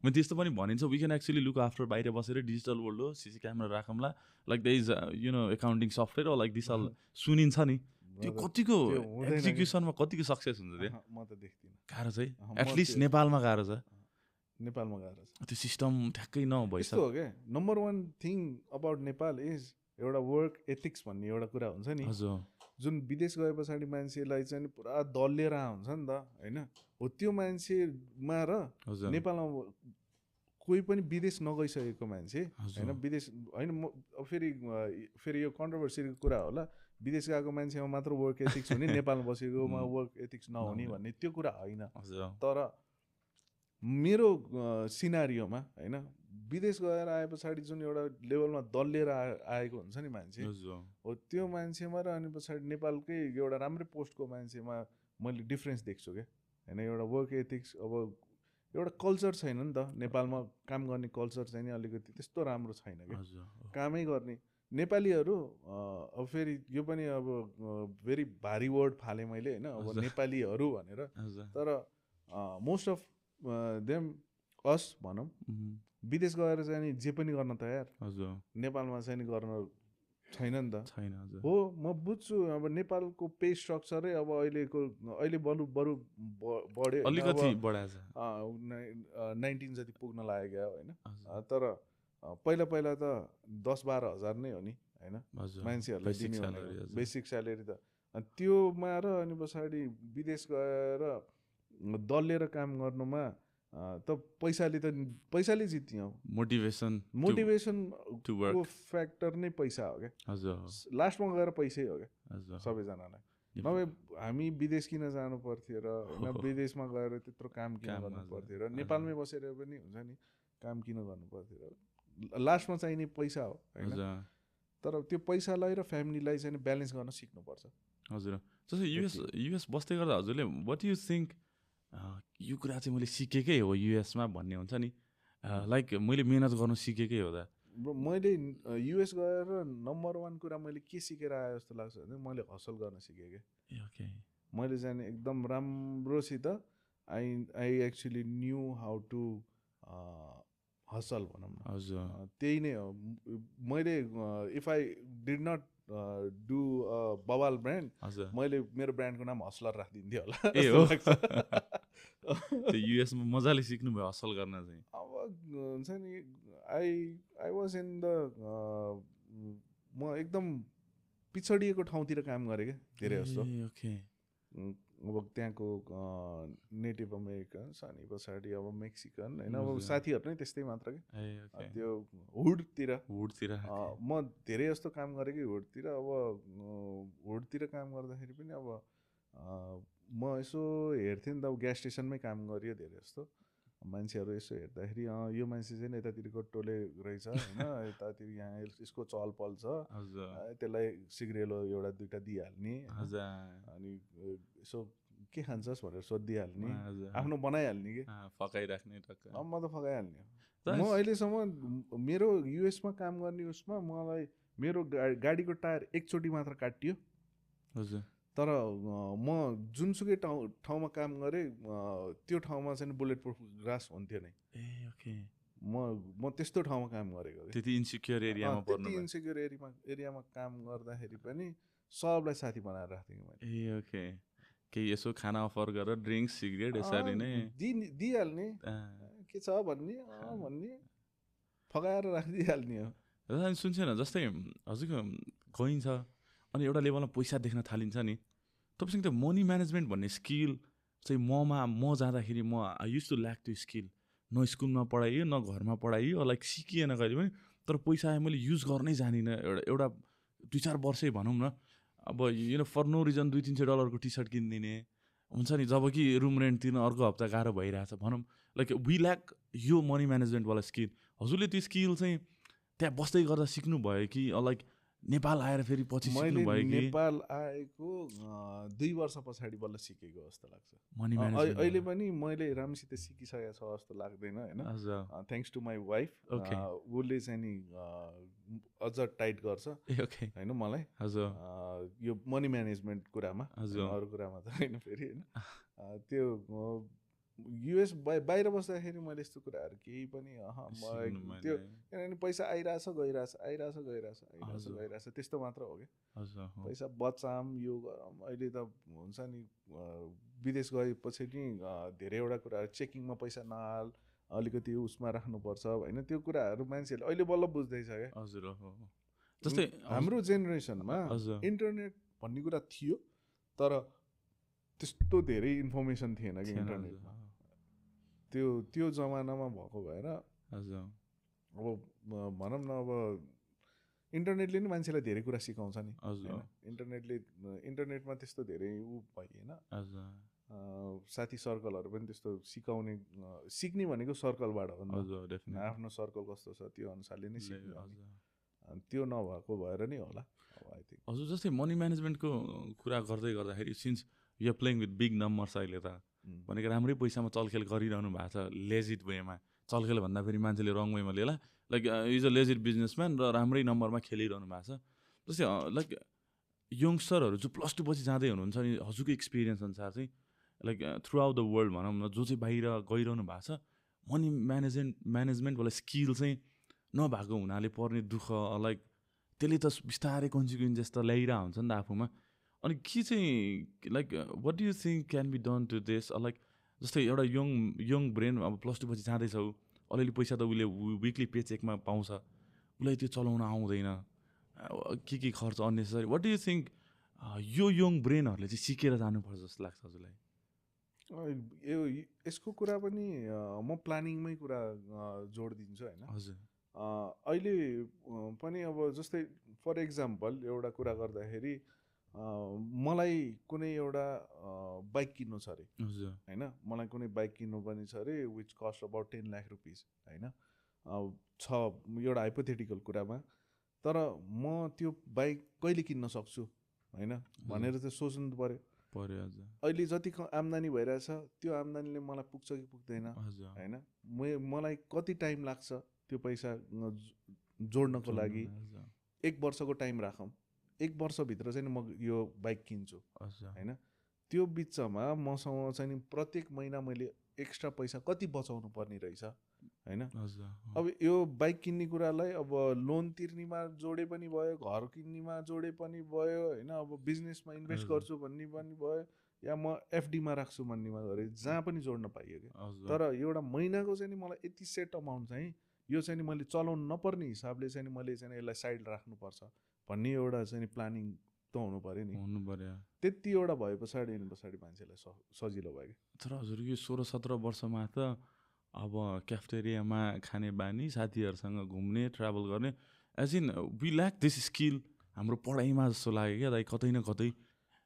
म त्यस्तो पनि भनिन्छ we can actually look after बाहिर बसेर डिजिटल वर्ल्ड हो, CC क्यामेरा राखौँला, like the is you know accounting software like this all सुनिन्छ नि। त्यो कतिको एक्जिक्युसनमा कतिको सक्सेस हुन्छ त्यो म त देख्दिनँ। गाह्रो चाहिँ एटलिस्ट नेपालमा गाह्रो छ। नेपालमा गाह्रो छ त्यो सिस्टम ठ्याक्कै यस्तो हो क्या। Number 1 thing about Nepal is एउटा वर्क एथिक्स भन्ने एउटा कुरा हुन्छ नि, जुन विदेश गए पछाडि मान्छेलाई चाहिँ पुरा दलिएर हुन्छ नि त होइन। हो त्यो मान्छेमा र नेपालमा कोही पनि विदेश नगइसकेको मान्छे होइन, विदेश होइन फेरि यो कन्ट्रोभर्सीको कुरा होला, विदेश गएको मान्छेमा मात्र वर्क एथिक्स हुने, नेपालमा बसेकोमा वर्क एथिक्स नहुने भन्ने त्यो कुरा होइन। तर मेरो सिनारियोमा होइन, विदेश गएर आए पछाडि जुन एउटा लेभलमा दलिएर आएको हुन्छ नि मान्छे, हो त्यो मान्छेमा र अनि पछाडि नेपालकै एउटा राम्रै पोस्टको मान्छेमा मैले डिफ्रेन्स देख्छु क्या होइन। एउटा वर्क एथिक्स, अब एउटा कल्चर छैन नि त नेपालमा, काम गर्ने कल्चर चाहिँ नि अलिकति त्यस्तो राम्रो छैन क्या, कामै गर्ने नेपालीहरू। अब फेरि यो पनि अब भेरी भारी वर्ड फालेँ मैले होइन, अब नेपालीहरू भनेर, तर मोस्ट अफ देम अस भनौँ विदेश गएर चाहिँ नि जे पनि गर्न तयार, नेपालमा चाहिँ नि गर्न छैन नि त। हो म बुझ्छु अब नेपालको पे स्ट्रक्चरै अब अहिले बरु बढ्यो अलिकति बढाएछ, 19 जति पुग्न लाग्यो होइन। तर पहिला त 10-12 हजार नै हो नि होइन मान्छेहरूलाई दिने भनेको बेसिक स्यालेरी त। त्योमा र अनि पछाडि विदेश गएर दलिएर काम गर्नुमा त पैसाले जित्यो। मोटिभेसनको फ्याक्टर नै पैसा हो क्या, लास्टमा गएर पैसै हो क्या सबैजनालाई। नभए हामी विदेश किन जानु पर्थ्यो र होइन, विदेशमा गएर त्यत्रो काम किन गर्नु पर्थ्यो र नेपालमै बसेर पनि हुन्छ नि काम किन गर्नु पर्थ्यो र, लास्टमा चाहिने पैसा हो होइन। तर त्यो पैसालाई र फ्यामिलीलाई चाहिँ ब्यालेन्स गर्न सिक्नुपर्छ। हजुर जस्तै युएस बस्दै गर्दा हजुरले वाट यु थिङ्क यो कुरा चाहिँ मैले सिकेकै हो युएसमा भन्ने हुन्छ नि, लाइक मैले मेहनत गर्नु सिकेकै हो त। मैले युएस गएर नम्बर 1 कुरा मैले के सिकेर आएँ जस्तो लाग्छ भने मैले हसल गर्न सिकेँ क्या। मैले चाहिँ एकदम राम्रोसित I actually knew how to hustle भनौँ न। त्यही नै हो। मैले if I did not do Bawal brand, मैले मेरो ब्रान्डको नाम हसलर राखिदिन्थेँ होला। युएसमा मजाले सिक्नुभयो हसल गर्न चाहिँ। अब हुन्छ नि आई वाज इन द म एकदम पिछडिएको ठाउँतिर काम गरेँ क्या धेरै जस्तो। अब त्यहाँको नेटिभ अमेरिकन्स अनि पछाडि अब मेक्सिकन होइन अब हजुर। साथीहरू नै त्यस्तै मात्र कि ए ओके त्यो हुडतिर वुडतिर म धेरै जस्तो काम गरेँ कि हुडतिर अब हुडतिर काम गर्दाखेरि पनि अब म यसो हेर्थेँ नि त अब ग्यास स्टेसनमै काम गरियो धेरै जस्तो मान्छेहरू यसो हेर्दाखेरि यो मान्छे चाहिँ यतातिरको टोले रहेछ होइन यतातिर यहाँ यसको चहल पहल छ हजुर त्यसलाई सिग्रेलो एउटा दुइटा दिइहाल्ने हजुर अनि यसो के खान्छस् भनेर सोधिहाल्ने हजुर आफ्नो बनाइहाल्ने कि फकाइराख्ने टक्क म त फकाइहाल्ने म अहिलेसम्म मेरो युएसमा काम गर्ने उसमा मलाई मेरो गाडीको टायर एकचोटि मात्र काटियो हजुर तर म जुनसुकै ठाउँमा काम गरेँ त्यो ठाउँमा चाहिँ बुलेट प्रुफ ग्लास हुन्थ्यो नै ए ओके म त्यस्तो ठाउँमा काम गरेको त्यति इन्सिक्योर एरियामा पर्नु त्यति इन्सिक्योर एरियामा काम गर्दाखेरि पनि सबलाई साथी बनाएर राख्थेँ कि मैले ए ओके केही यसो खाना अफर गरेर ड्रिङ्क्स सिगरेट यसरी नै दिइहाल्ने के छ भन्ने भन्ने फकाएर राखिदिइहाल्ने हो अनि सुन्छ न जस्तै हजुरको गइन्छ अनि एउटा लेभलमा पैसा देख्न थालिन्छ नि तपाईँसँग त्यो मनी म्यानेजमेन्ट भन्ने स्किल चाहिँ म जाँदाखेरि आई युज टु ल्याक त्यो स्किल न स्कुलमा पढाइयो न घरमा पढाइयो लाइक सिकिएन कहिले पनि तर पैसा आयो मैले युज गर्नै जानिनँ एउटा 2-4 वर्षै भनौँ न अब for no reason $200-300 T shirt किनिदिने हुन्छ नि जब कि रुम रेन्ट तिर्न अर्को हप्ता गाह्रो भइरहेछ भनौँ लाइक वी ल्याक यो मनी म्यानेजमेन्टवाला स्किल हजुरले त्यो स्किल चाहिँ त्यहाँ बस्दै गर्दा सिक्नुभयो कि लाइक नेपाल आएर फेरि पछि सिक्नुभयो कि नेपाल आएको 2 वर्ष पछाडि बल्ल सिकेको जस्तो लाग्छ मनी म्यानेजमेन्ट अहिले पनि मैले राम्रोसित सिकिसकेको छ जस्तो लाग्दैन होइन थ्याङ्क्स टु माई वाइफ उसले चाहिँ नि अझ टाइट गर्छ होइन मलाई हजुर यो मनी म्यानेजमेन्ट कुरामा अरू कुरामा त होइन फेरि होइन त्यो युएस बाहिर बस्दाखेरि मैले यस्तो कुराहरू केही पनि त्यो किनभने पैसा आइरहेछ गइरहेछ त्यस्तो मात्र हो कि पैसा बचाम यो गरौँ अहिले त हुन्छ नि विदेश गएपछि नि धेरैवटा कुराहरू चेकिङमा पैसा नहाल अलिकति उसमा राख्नुपर्छ होइन त्यो कुराहरू मान्छेहरूले अहिले बल्ल बुझ्दैछ क्या हजुर जस्तै हाम्रो जेनेरेसनमा इन्टरनेट भन्ने कुरा थियो तर त्यस्तो धेरै इन्फर्मेसन थिएन कि इन्टरनेटमा त्यो जमानामा भएको भएर अब भनौँ न अब इन्टरनेटले नि मान्छेलाई धेरै कुरा सिकाउँछ नि इन्टरनेटमा त्यस्तो धेरै भइएन साथी सर्कलहरू पनि त्यस्तो सिक्ने भनेको सर्कलबाट हो आफ्नो सर्कल कस्तो छ त्यो अनुसारले नै सिक्ने त्यो नभएको भएर नि होला आई थिङ्क हजुर जस्तै मनी म्यानेजमेन्टको कुरा गर्दाखेरि since you playing with big numbers अहिले त भनेको राम्रै पैसामा चलखेल गरिरहनु भएको छ लेजिट वेमा चलखेल भन्दा फेरि मान्छेले रङ वेमा लिएला like is a legit businessman र राम्रै नम्बरमा खेलिरहनु भएको छ जस्तै लाइक यङ्स्टरहरू जो +2 पछि जाँदै हुनुहुन्छ नि हजुरको एक्सपिरियन्स अनुसार चाहिँ like through out the world भनौँ न जो चाहिँ बाहिर गइरहनु भएको छ मनी म्यानेजमेन्टवाला स्किल चाहिँ नभएको हुनाले पर्ने दुःख लाइक त्यसले त बिस्तारै कन्सिक्वेन्सेस त ल्याइरहेको हुन्छ नि त आफूमा अनि के चाहिँ like what do you think can be done to this like जस्तै एउटा यङ ब्रेन अब +2 पछि जाँदैछ अलिअलि पैसा त उसले विकली पे चेकमा पाउँछ उसलाई त्यो चलाउन आउँदैन के खर्च unnecessary what do you think यो यङ ब्रेनहरूले चाहिँ सिकेर जानुपर्छ जस्तो लाग्छ हजुरलाई यसको कुरा पनि म प्लानिङमै कुरा जोड दिन्छु होइन हजुर अहिले पनि अब जस्तै फर एक्जाम्पल एउटा कुरा गर्दाखेरि मलाई कुनै एउटा बाइक किन्नु छ अरे होइन मलाई कुनै बाइक किन्नुपर्ने छ अरे which cost about 10 lakh rupees होइन छ एउटा हाइपोथेटिकल कुरामा तर म त्यो बाइक कहिले किन्न सक्छु होइन भनेर चाहिँ सोच्नु पऱ्यो अहिले जतिको आम्दानी भइरहेछ त्यो आम्दानीले मलाई पुग्छ कि पुग्दैन होइन मलाई कति टाइम लाग्छ त्यो पैसा जोड्नको लागि 1 वर्षको टाइम राखौँ 1 वर्षभित्र चाहिँ म यो बाइक किन्छु होइन त्यो बिचमा मसँग चाहिँ प्रत्येक महिना मैले एक्स्ट्रा पैसा कति बचाउनु पर्ने रहेछ होइन अब यो बाइक किन्ने कुरालाई अब लोन तिर्नेमा जोडे पनि भयो घर किन्नेमा जोडे पनि भयो होइन अब बिजनेसमा इन्भेस्ट गर्छु भन्ने पनि भयो या म एफडीमा राख्छु भन्नेमा गरे जहाँ पनि जोड्न पाइयो कि तर एउटा महिनाको चाहिँ मलाई यति सेट अमाउन्ट चाहिँ यो चाहिँ मैले चलाउनु नपर्ने हिसाबले चाहिँ मैले चाहिँ यसलाई साइड राख्नुपर्छ भन्ने एउटा चाहिँ प्लानिङ त हुनु पऱ्यो नि त्यतिवटा भए पछाडि मान्छेलाई सजिलो भयो कि। तर हजुर यो 16-17 वर्षमा त अब क्याफेटेरियामा खाने बानी, साथीहरूसँग घुम्ने, ट्राभल गर्ने, as in we lack this skill हाम्रो पढाइमा जस्तो लाग्यो क्या दाइ, कतै न कतै।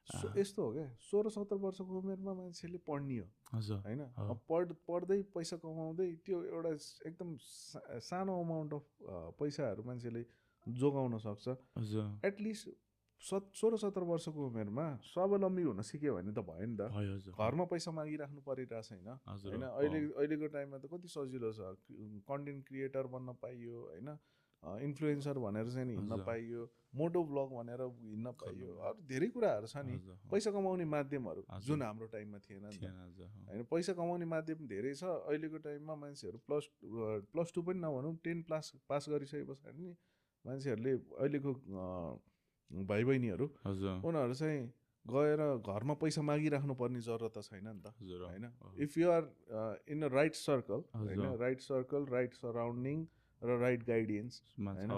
यस्तो हो क्या, 16-17 वर्षको उमेरमा मान्छेले पढ्ने हो हजुर होइन, पढ्दै पैसा कमाउँदै त्यो एउटा एकदम सानो अमाउन्ट अफ पैसाहरू मान्छेले जोगाउन सक्छ। हजुर एटलिस्ट 16-17 वर्षको उमेरमा स्वावलम्बी हुन सिक्यो भने त भयो नि त। हजुर घरमा पैसा मागिराख्नु परिरहेको छैन होइन। अहिलेको टाइममा त कति सजिलो छ, कन्टेन्ट क्रिएटर बन्न पाइयो होइन, इन्फ्लुएन्सर भनेर चाहिँ हिँड्न पाइयो, मोटो ब्लग भनेर हिँड्न पाइयो, अरू धेरै कुराहरू छ नि पैसा कमाउने माध्यमहरू जुन हाम्रो टाइममा थिएन नि त होइन। पैसा कमाउने माध्यम धेरै छ अहिलेको टाइममा। मान्छेहरू प्लस टू पनि नभनौँ 10 पास गरिसके पछाडि नि मान्छेहरूले अहिलेको भाइ बहिनीहरू उनीहरू चाहिँ गएर घरमा पैसा मागिराख्नु पर्ने जरुरत त छैन नि त होइन। If you are in a right circle होइन, राइट सर्कल, राइट सराउन्डिङ र राइट गाइडेन्स होइन,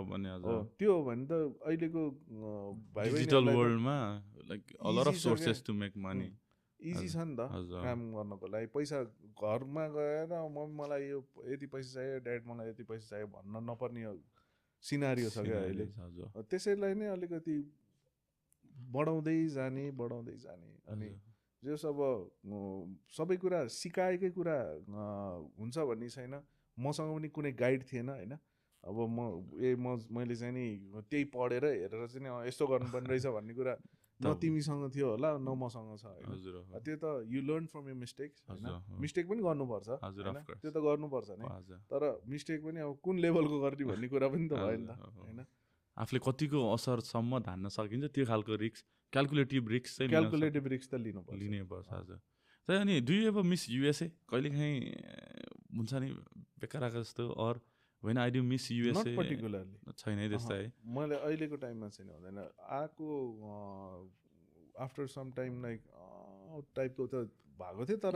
त्यो हो भने त अहिलेको भाइ डिजिटल वर्ल्डमा like a lot of sources to make money easy छ नि त काम गर्नको लागि। पैसा घरमा गएर मलाई यो यति पैसा चाहियो ड्याड, मलाई यति पैसा चाहियो भन्न नपर्ने सिनारियो छ क्या अहिले। त्यसैलाई नै अलिकति बढाउँदै जाने अनि जस अब सबै कुरा सिकाएकै कुरा हुन्छ भन्ने छैन। मसँग पनि कुनै गाइड थिएन होइन। अब मैले चाहिँ नि त्यही पढेर हेरेर चाहिँ यस्तो गर्नुपर्ने रहेछ भन्ने कुरा न तिमीसँग थियो होला न मसँग छ होइन। त्यो त you learn from your mistakes होइन। मिस्टेक पनि गर्नुपर्छ होइन, त्यो त गर्नुपर्छ नै, तर मिस्टेक पनि अब कुन लेभलको गर्ने भन्ने कुरा पनि त भयो नि त होइन। आफूले कतिको असरसम्म धान्न सकिन्छ त्यो खालको रिस्क, क्यालकुलेटिभ रिस्क चाहिँ त लिनै पर्छ हजुर। तर अनि do you ever miss USA? कहिलेकाहीँ हुन्छ नि बेकार आएको जस्तो, अर होइन I do miss USA? Particularly छैन है त्यस्तो है। मैले अहिलेको टाइममा चाहिँ हुँदैन, आएको आफ्टर सम टाइम लाइक टाइपको त भएको थियो, तर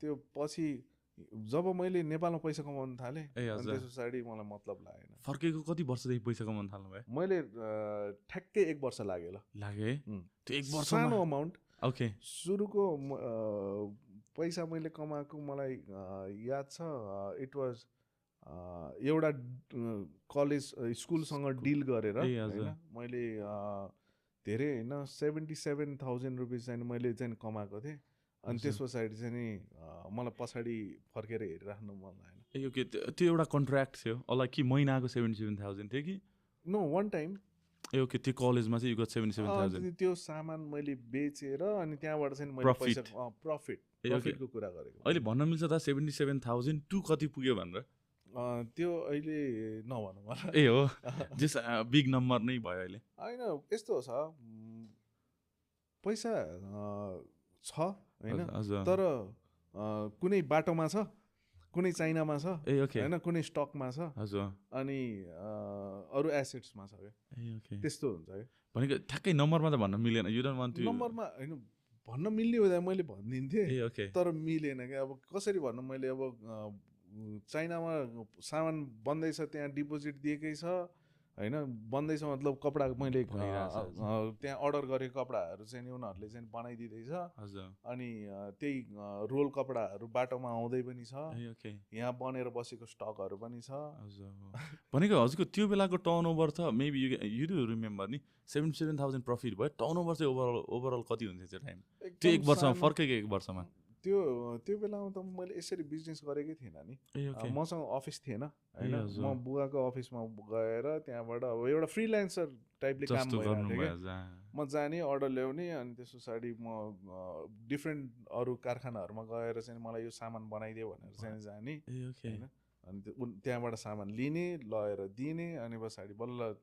त्यो पछि जब मैले नेपालमा पैसा कमाउन थालेँ अनि त्यस पछाडि मलाई मतलब लागेन। फर्केको कति वर्षदेखि पैसा कमाउन थाल्नु भयो? मैले ठ्याक्कै 1 वर्ष लाग्यो त्यो 1 वर्ष सानो अमाउन्ट। ओके, सुरुको पैसा मैले कमाएको मलाई याद छ, इट वाज एउटा कलेज स्कुलसँग डिल गरेर होइन मैले धेरै होइन 77,000 रुपिस चाहिँ मैले चाहिँ कमाएको थिएँ। अनि त्यस पछाडि चाहिँ नि मलाई पछाडि फर्केर हेरिराख्नु मन लागेन। ओके, त्यो एउटा कन्ट्र्याक्ट थियो होला कि महिनाको 77,000 थियो कि? No, one time. ओके, त्यो कलेजमा चाहिँ यो 77,000 त्यो सामान मैले बेचेर अनि त्यहाँबाट चाहिँ मैले पैसा प्रफिटको कुरा गरेको। अहिले भन्न मिल्छ त 77,000 टु कति पुग्यो भनेर? त्यो अहिले नभनौँ होला। ए हो, जस बिग नम्बर नै भयो अहिले। होइन यस्तो छ, पैसा छ होइन, तर कुनै बाटोमा छ, कुनै चाइनामा छ होइन, कुनै स्टकमा छ अनि अरू एसेट्समा छ क्या, त्यस्तो हुन्छ क्या। भनेको ठ्याक्कै नम्बरमा त भन्न मिलेन। यु डोन्ट वान्ट टु नम्बरमा होइन भन्न मिल्ने हुँदा मैले भनिदिन्थेँ, तर मिलेन क्या। अब कसरी भन्नु, मैले अब चाइनामा सामान बन्दैछ, त्यहाँ डिपोजिट दिएकै छ होइन, बन्दैछ मतलब कपडा मैले त्यहाँ अर्डर गरेको कपडाहरू चाहिँ नि उनीहरूले चाहिँ बनाइदिँदैछ अनि त्यही रोल कपडाहरू बाटोमा आउँदै पनि छ, यहाँ बनेर बसेको स्टकहरू पनि छ। भनेको हजुरको त्यो बेलाको टर्नओभर त मेबी यु डु रिमेम्बर नि 77,000 प्रफिट भयो, टर्नओभर चाहिँ ओभरअल कति हुन्थ्यो त्यो टाइम? त्यो 1 वर्षमा फर्केको 1 वर्षमा त्यो बेलामा त मैले यसरी बिजनेस गरेकै थिएन नि। मसँग अफिस थिएन होइन, म बुवाको अफिसमा गएर त्यहाँबाट अब एउटा फ्रिल्यान्सर टाइपले काम भइरहेको थियो क्या। म जाने, अर्डर ल्याउने अनि त्यस पछाडि म डिफ्रेन्ट अरू कारखानाहरूमा गएर चाहिँ मलाई यो सामान बनाइदियो भनेर चाहिँ जाने होइन, अनि त्यहाँबाट सामान लिने, लगेर दिने, अनि पछाडि बल्ल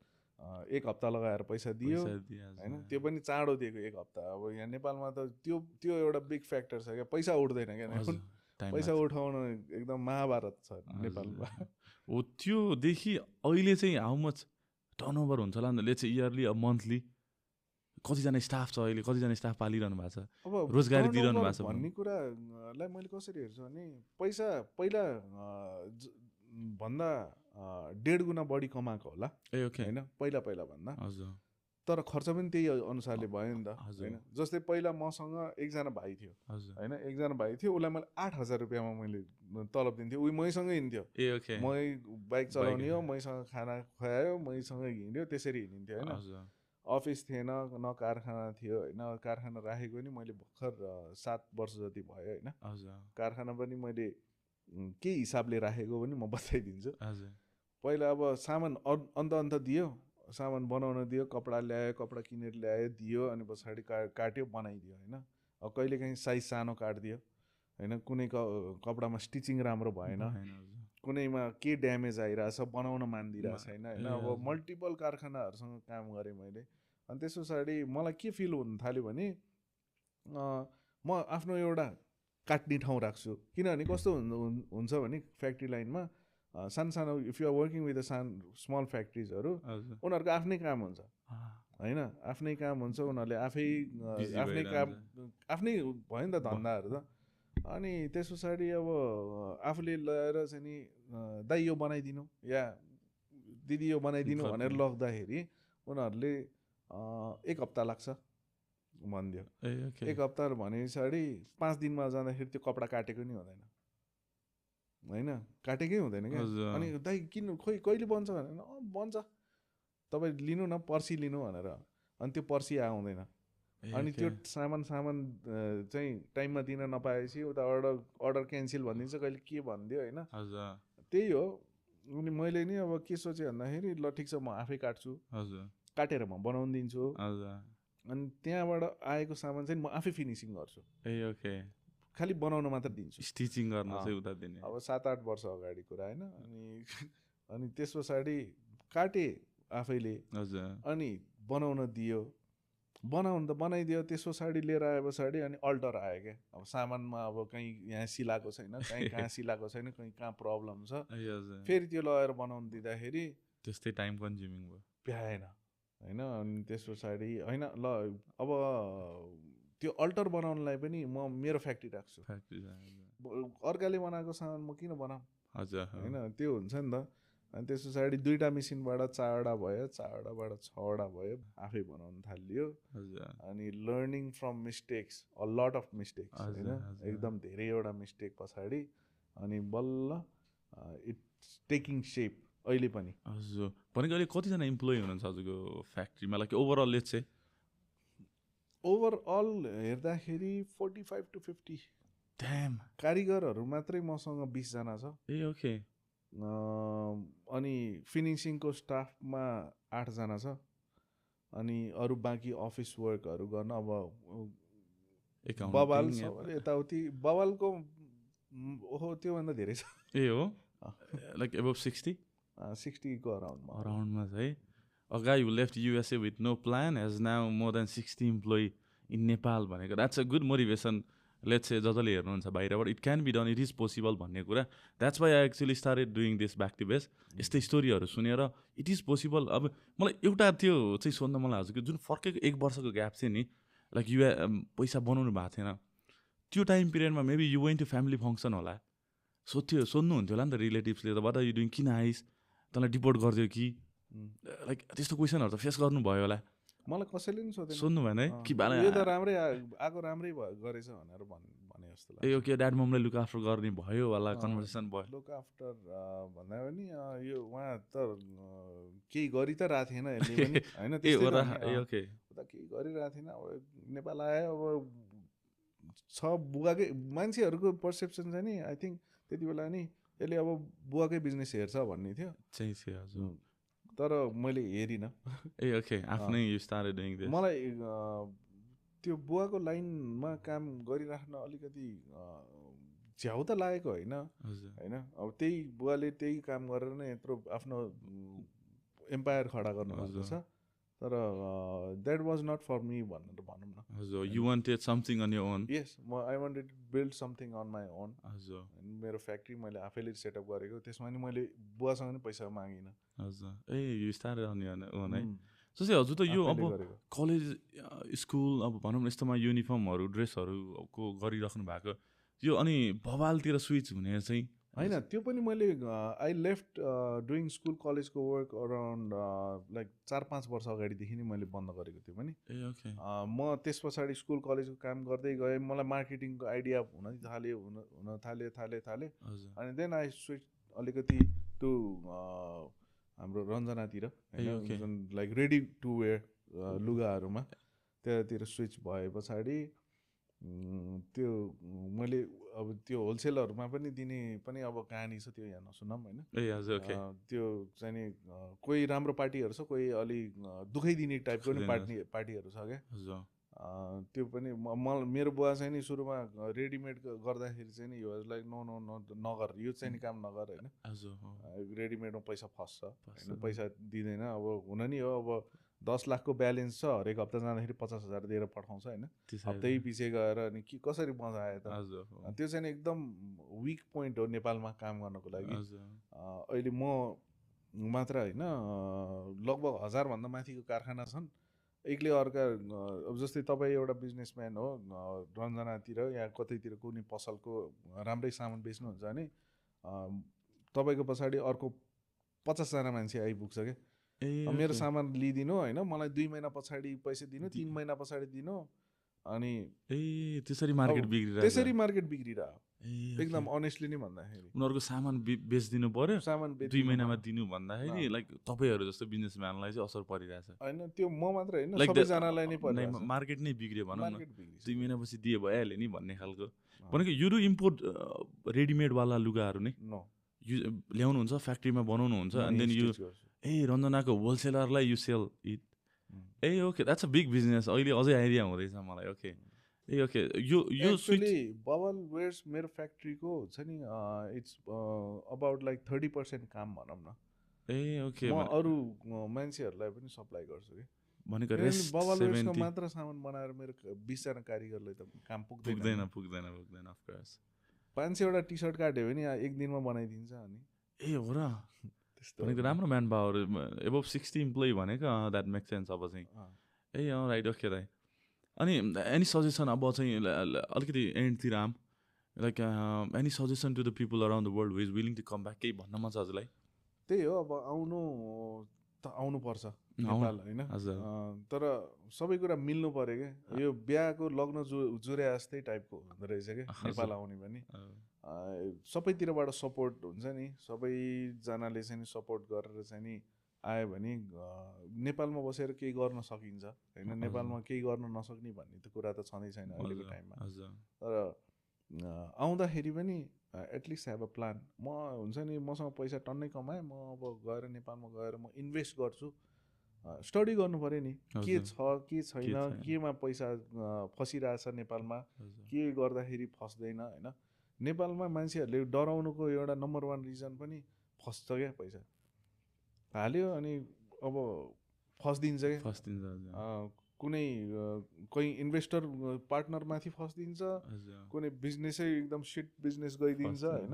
1 हप्ता लगाएर पैसा दियो होइन। त्यो पनि चाँडो दिएको 1 हप्ता। अब यहाँ नेपालमा त त्यो एउटा बिग फ्याक्टर छ क्या, पैसा उठ्दैन क्या। पैसा उठाउन एकदम महाभारत छ नेपालमा। हो, त्योदेखि अहिले चाहिँ हाउ मच टर्नओभर हुन्छ होला नि? लेट्स से इयरली मन्थली कतिजना स्टाफ छ अहिले, कतिजना स्टाफ पालिरहनु भएको छ, रोजगारी दिइरहनु भएको छ भन्ने कुरालाई मैले कसरी हेर्छु भने, पैसा पहिला भन्दा 1.5 गुणा बढी कमाएको होला होइन पहिला भन्दा। तर खर्च पनि त्यही अनुसारले भयो नि त हजुर। होइन। जस्तै पहिला मसँग एकजना भाइ थियो हजुर होइन, एकजना भाइ थियो, उसलाई मैले 8,000 रुपियाँमा मैले तलब दिन्थेँ। ऊ मैसँगै हिँड्थ्यो, ए ओके मै बाइक चलाउने हो, मैसँग खाना खुवायो, मैसँग हिँड्यो, त्यसरी हिँडिन्थ्यो होइन। हजुर अफिस थिएन न कारखाना थियो होइन। कारखाना राखेको पनि मैले भर्खर 7 वर्ष जति भयो होइन। हजुर कारखाना पनि मैले के हिसाबले राखेको पनि म बताइदिन्छु। हजुर पहिला अब सामान अन्त दियो, सामान बनाउन दियो, कपडा ल्यायो, कपडा किनेर ल्यायो दियो, अनि पछाडि काट्यो बनाइदियो होइन। अब कहिलेकाहीँ साइज सानो काटिदियो होइन, कुनै कपडामा स्टिचिङ राम्रो भएन, कुनैमा के ड्यामेज आइरहेछ, बनाउन मान्दिरहेको छैन होइन। अब मल्टिपल कारखानाहरूसँग काम गरेँ मैले। अनि त्यस पछाडि मलाई के फिल हुन थाल्यो भने म आफ्नो एउटा काट्ने ठाउँ राख्छु। किनभने कस्तो हुन्छ भने फ्याक्ट्री लाइनमा सानो सानो if you are working with small फ्याक्ट्रिजहरू, उनीहरूको आफ्नै काम हुन्छ होइन, आफ्नै काम हुन्छ, उनीहरूले आफ्नै काम आफ्नै भयो नि त धन्दाहरू त। अनि त्यस पछाडि अब आफूले ल्याएर चाहिँ नि दाइ यो बनाइदिनु या दिदी यो बनाइदिनु भनेर लग्दाखेरि उनीहरूले 1 हप्ता लाग्छ भनिदियो। 1 हप्ता भने पछाडि 5 दिनमा जाँदाखेरि त्यो कपडा काटेको नि हुँदैन होइन, काटेकै हुँदैन क्या। अनि दाइ किन खोइ कहिले बन्छ भनेर, बन्छ तपाईँ लिनु न पर्सि लिनु भनेर। अनि त्यो पर्सि आउँदैन। अनि त्यो सामान चाहिँ टाइममा दिन नपाएपछि उता अर्डर क्यान्सल भनिदिन्छ, कहिले के भनिदियो होइन। त्यही हो। अनि मैले नि अब के सोचेँ भन्दाखेरि ल ठिक छ म आफै काट्छु, काटेर म बनाउनु दिन्छु, अनि त्यहाँबाट आएको सामान चाहिँ म आफै फिनिसिङ गर्छु। खालि बनाउन मात्र दिन्छु, स्टिचिङ गर्न चाहिँ उता दिने। अब 7-8 वर्ष अगाडि कुरा होइन। अनि त्यस पछाडि काटेँ आफैले, अनि बनाउन दियो, बनाउनु त बनाइदियो। त्यस पछाडि लिएर आए पछाडि अनि अल्टर आयो क्या। अब सामानमा अब कहीँ यहाँ सिलाएको छैन, कहीँ कहाँ सिलाएको छैन, कहीँ कहाँ प्रब्लम छ, फेरि त्यो लगाएर बनाउनु दिँदाखेरि त्यस्तै टाइम कन्ज्युमिङ भयो, भ्याएन होइन। अनि त्यस पछाडि होइन ल अब त्यो अल्टर बनाउनलाई पनि म मेरो फ्याक्ट्री राख्छु, अर्काले बनाएको सामान म किन बनाऊँ होइन, त्यो हुन्छ नि त। अनि त्यस पछाडि 2टा मेसिनबाट 4वटा भयो, 4वटाबाट 6वटा भयो, आफै बनाउन थालियो। अनि learning from mistakes, a lot of mistakes होइन, एकदम धेरैवटा मिस्टेक पछाडि अनि बल्ल इट्स टेकिङ सेप अहिले पनि। हजुर भनेको अहिले कतिजना इम्प्लोइ हुनुहुन्छ हजुरको फ्याक्ट्रीमा, like overall let's say? Overall हेर्दाखेरि 45 to 50। ड्याम, कारिगरहरू मात्रै मसँग 20 जना छ। ए ओके। अनि फिनिसिङको स्टाफमा 8 जना छ। अनि अरू बाँकी अफिस वर्कहरू गर्न अब बवाल यताउति, बवालको ओहो त्योभन्दा धेरै छ। ए हो, लाइक एबभ 60 को अराउन्डमा है। A guy who left USA with no plan has now more than 60 employee in Nepal भनेको that's a good motivation. Let's say जसले हेर्नुहुन्छ बाहिरबाट, it can be done, it is possible भन्ने कुरा। That's why I actually started doing this back to base. यस्तै स्टोरीहरू सुनेर it is possible. अब मलाई एउटा त्यो चाहिँ सोध्न मलाई हजुरको जुन फर्केको 1 वर्षको ग्याप चाहिँ नि, लाइक यु पैसा बनाउनु भएको थिएन त्यो टाइम पिरियडमा, maybe you went to family function होला, सोध्नुहुन्थ्यो होला नि त रिलेटिभ्सले त, वाट आर यु डुइङ, किन आइस, तँलाई डिपोर्ट गरिदियो कि, लाइक त्यस्तो क्वेसनहरू त फेस गर्नुभयो होला। मलाई कसैले पनि सोध्नु भएन है कि यो त राम्रै आएको राम्रै गरेछ भनेर भने जस्तो लाग्छ। ए ओके, ड्याड ममले लुक आफ्टर गर्ने भयो होला, कन्भर्सेसन भयो। लुक आफ्टर भन्दा पनि यो उहाँ त केही गरि त रहेको थिएन यसले पनि होइन, उता केही गरिरहेको थिएन। अब नेपाल आयो, अब छ बुवाकै मान्छेहरूको पर्सेप्सन चाहिँ नि आई थिङ्क त्यति बेला नि यसले अब बुवाकै बिजनेस हेर्छ भन्ने थियो चाहिँ। तर मैले हेरिनँ। ए ओके, आफ्नै यु स्टार्टेड डुइङ दिस। मलाई त्यो बुवाको लाइनमा काम गरिराख्न अलिकति झ्याउ त लागेको होइन होइन। अब त्यही बुवाले त्यही काम गरेर नै यत्रो आफ्नो एम्पायर खडा गर्नुभएको छ। तर that was not for me भनेर भनौँ न। हजुर, you wanted something on your own. Yes, I wanted to build something on my own. हजुर, मेरो फ्याक्ट्री मैले आफैले सेटअप गरेको, त्यसमा नि मैले बुवासँग नि पैसा मागिनँ। हजुर, ए you started on your own है। जस्तै हजुर त यो अब कलेज स्कुल अब भनौँ न यस्तोमा युनिफर्महरू ड्रेसहरूको गरिराख्नु भएको यो, अनि बवालतिर स्विच हुने चाहिँ होइन त्यो पनि मैले आई लेफ्ट डुइङ स्कुल कलेजको वर्क अराउन्ड लाइक 4-5 वर्ष अगाडिदेखि नै मैले बन्द गरेको थियो पनि ए ओके म त्यस पछाडि स्कुल कलेजको काम गर्दै गएँ मलाई मार्केटिङको आइडिया हुन थाल्यो हुन थाले हजुर अनि देन आई स्विच अलिकति टु हाम्रो रञ्जनातिर होइन जुन लाइक रेडी टु वेयर लुगाहरूमा त्यतातिर स्विच भए पछाडि त्यो मैले अब त्यो होलसेलहरूमा पनि दिने पनि अब कहानी छ त्यो यहाँ नसुनाऊँ होइन ए हजुर ओके त्यो चाहिँ नि कोही राम्रो पार्टीहरू छ कोही अलि दुखै दिने टाइपको नि पार्टीहरू छ क्या हजुर त्यो पनि मेरो बुवा चाहिँ नि सुरुमा रेडिमेड गर्दाखेरि चाहिँ नि यो लाइक नो नो नो नगर यो चाहिँ नि काम नगर होइन हजुर रेडिमेडमा पैसा फस्छ होइन पैसा दिँदैन अब हुन नि हो अब 10 लाखको ब्यालेन्स छ हरेक हप्ता जाँदाखेरि 50,000 दिएर पठाउँछ होइन हप्तै पछि गएर अनि के कसरी मजा आयो त त्यो चाहिँ एकदम विक पोइन्ट हो नेपालमा काम गर्नको लागि अहिले म मात्र होइन लगभग 1000 भन्दा माथिको कारखाना छन् एकले अर्का अब जस्तै तपाईँ एउटा बिजनेसम्यान हो रञ्जनातिर या कतैतिर कुनै पसलको राम्रै सामान बेच्नुहुन्छ भने तपाईँको पछाडि अर्को 50 जना मान्छे आइपुग्छ क्या मेरो सामान लिइदिनु होइन मलाई 2 महिना पछाडि पैसा दिनु 3 महिना पछाडि दिनु अनि त्यसरी मार्केट बिग्रिरह एकदम अनेस्टली नै भन्दाखेरि उनीहरूको सामान बेचिदिनु पर्यो सामान 2 महिनामा दिनु भन्दाखेरि लाइक तपाईँहरू जस्तो बिजनेसम्यानलाई चाहिँ असर परिरहेछ होइन त्यो म मात्र होइन सबैजनालाई नै परिरहेछ मार्केट नै बिग्रियो भनौँ न 2 महिनापछि दिए भइहाल्यो नि भन्ने खालको भनेको युरो इम्पोर्ट रेडिमेडवाला लुगाहरू नै ल्याउनुहुन्छ फ्याक्ट्रीमा बनाउनुहुन्छ अनि देन यु रञ्जनाको होलसेलरलाई you sell it okay that's a big business अहिले अझै आइडिया हुँदैछ मलाई ओके ओके यो एक्चुअली बबल वेयर्स मेरो फ्याक्ट्रीको छ नि इट्स अबाउट लाइक 30% काम भनौँ न ओके म अरू मान्छेहरूलाई पनि सप्लाई गर्छु कि भनेको बबल वेयर्सको मात्र सामान बनाएर मेरो 20 जना कारिगरले त काम पुग्दैन अफ कोर्स 500 वटा टी सर्ट काट्यो भने एक दिनमा बनाइदिन्छ अनि हो र भनेको राम्रो म्यान पावर एबभ 60 इम्प्लोइ भनेको द्याट मेक सेन्स अब चाहिँ राइट ओके दाइ अनि एनी सजेसन अब चाहिँ अलिकति एन्डतिर um like any suggestion to the people around the world who is willing to come back केही भन्न मन छ हजुरलाई त्यही हो अब आउनुपर्छ नेपाल होइन तर सबै कुरा मिल्नु पऱ्यो क्या यो बिहाको लग्न जुरे जस्तै टाइपको हुँदो रहेछ क्या नेपाल आउने पनि सबैतिरबाट सपोर्ट हुन्छ नि सबैजनाले चाहिँ सपोर्ट गरेर चाहिँ नि आयो भने नेपालमा बसेर केही गर्न सकिन्छ होइन नेपालमा केही गर्न नसक्ने भन्ने त कुरा त छँदै छैन अहिलेको टाइममा तर आउँदाखेरि पनि एटलिस्ट हेभ अ प्लान म हुन्छ नि मसँग पैसा टन्नै कमाएँ म अब गएर नेपालमा गएर म इन्भेस्ट गर्छु स्टडी गर्नु पऱ्यो नि के छ के छैन केमा पैसा फसिरहेछ नेपालमा के गर्दाखेरि फस्दैन होइन नेपालमा मान्छेहरूले डराउनुको एउटा नम्बर 1 रिजन पनि फस्छ क्या पैसा हाल्यो अनि अब फस्दिन्छ क्या कुनै कोही इन्भेस्टर पार्टनरमाथि फस्दिन्छ कुनै बिजनेसै एकदम सिट बिजनेस गइदिन्छ होइन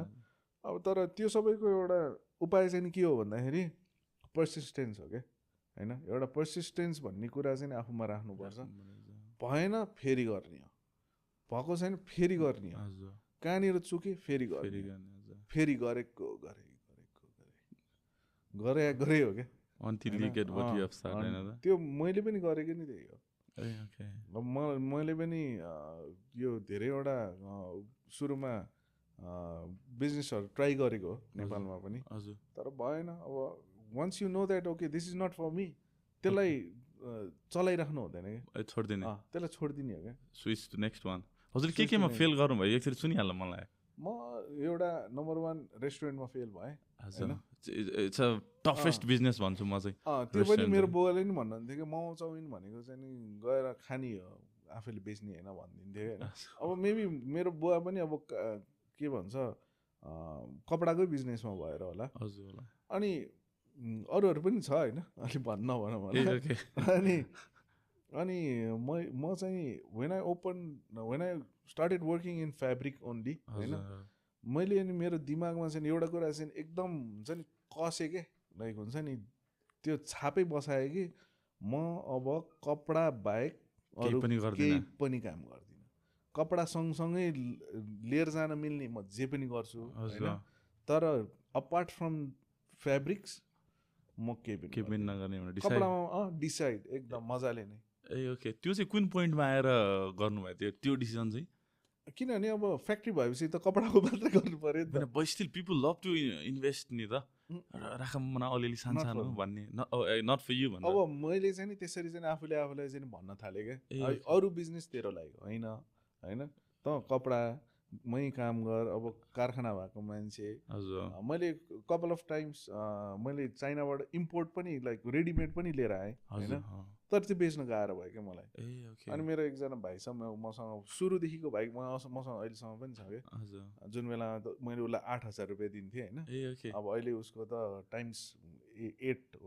अब तर त्यो सबैको एउटा उपाय चाहिँ के हो भन्दाखेरि पर्सिस्टेन्स हो क्या होइन एउटा पर्सिस्टेन्स भन्ने कुरा चाहिँ आफूमा राख्नुपर्छ भएन फेरि गर्ने हो भएको छैन फेरि गर्ने हो कहाँनिर चुके फेरि फेरि गरेको गरे हो क्या त्यो मैले पनि गरेको नि त्यही हो मैले पनि यो धेरैवटा सुरुमा बिजनेसहरू ट्राई गरेको हो नेपालमा पनि तर भएन अब once you know that okay this is not for me त्यसलाई चलाइराख्नु हुँदैन क्या छोडिदिने त्यसलाई छोडिदिने हो क्या स्विच टु नेक्स्ट वान हजुर केमा फेल गर्नु भयो एकचोटि सुनिहाल्नु मलाई म एउटा नम्बर 1 रेस्टुरेन्टमा फेल भएँ इट्स अ टफेस्ट बिजनेस भन्छु म चाहिँ त्यो पनि मेरो बुवाले नि भन्नुहुन्थ्यो कि मोमो चाउमिन भनेको चाहिँ नि गएर खाने हो आफैले बेच्ने होइन भनिदिन्थ्यो होइन अब मेबी मेरो बुवा पनि अब के भन्छ कपडाकै बिजनेसमा भएर होला अनि अरूहरू पनि छ होइन अलिक भन्न मलाई अनि म चाहिँ when I started working in fabric only होइन मैले अनि मेरो दिमागमा चाहिँ एउटा कुरा चाहिँ एकदम हुन्छ नि कसे के लाइक हुन्छ नि त्यो छापै बसायो कि म अब कपडा बाहेक अरू केही पनि काम गर्दिनँ कपडा सँगसँगै लिएर जान मिल्ने म जे पनि गर्छु होइन तर अपार्ट फ्रम फ्याब्रिक्स म केही पनि नगर्ने भनेर डिसाइड कपडामा डिसाइड एकदम मजाले नै ए ओके त्यो चाहिँ कुन पोइन्टमा आएर गर्नुभयो त्यो डिसिजन चाहिँ किनभने अब फ्याक्ट्री भएपछि त कपडाको मात्रै गर्नु पर्यो नि त but still people love to invest नि त राखौँ न अलिअलि सानो भन्ने नट फर यु भन्नु अब मैले चाहिँ नि त्यसरी चाहिँ आफूलाई चाहिँ भन्न थालेँ क्या अरू बिजनेस तेरो लागि होइन होइन त कपडा मै काम गर अब कारखाना भएको मान्छे मैले कपाल अफ टाइम्स मैले चाइनाबाट इम्पोर्ट पनि लाइक रेडिमेड पनि लिएर आएँ होइन तर त्यो बेच्न गाह्रो भयो क्या मलाई अनि मेरो एकजना भाइसँग मसँग सुरुदेखिको भाइ मसँग अहिलेसम्म पनि छ क्या जुन बेलामा मैले उसलाई 8,000 रुपियाँ दिन्थेँ होइन अब अहिले उसको त टाइम्स 8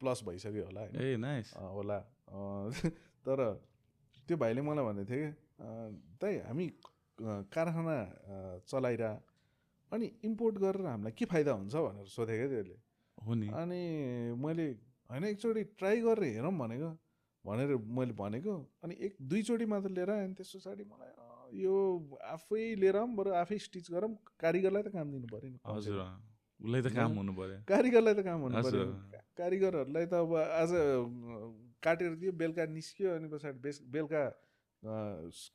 प्लस भइसक्यो होला होइन होला तर त्यो भाइले मलाई भन्दै थियो कि दाइ हामी कारखाना चलाइरह अनि इम्पोर्ट गरेर हामीलाई के फाइदा हुन्छ भनेर सोधेँ क्या त्यसले हो नि अनि मैले होइन एकचोटि ट्राई गरेर हेरौँ भनेर मैले भनेको अनि 1-2 चोटि मात्र लिएर अनि त्यस पछाडि मलाई यो आफै लिएर बरु आफै स्टिच गरौँ कारिगरलाई त काम दिनु पऱ्यो नि हजुर उसलाई त काम हुनु पऱ्यो कारिगरलाई त काम हुनु पऱ्यो कारिगरहरूलाई त अब आज काटेर दियो बेलुका निस्क्यो अनि पछाडि बेलुका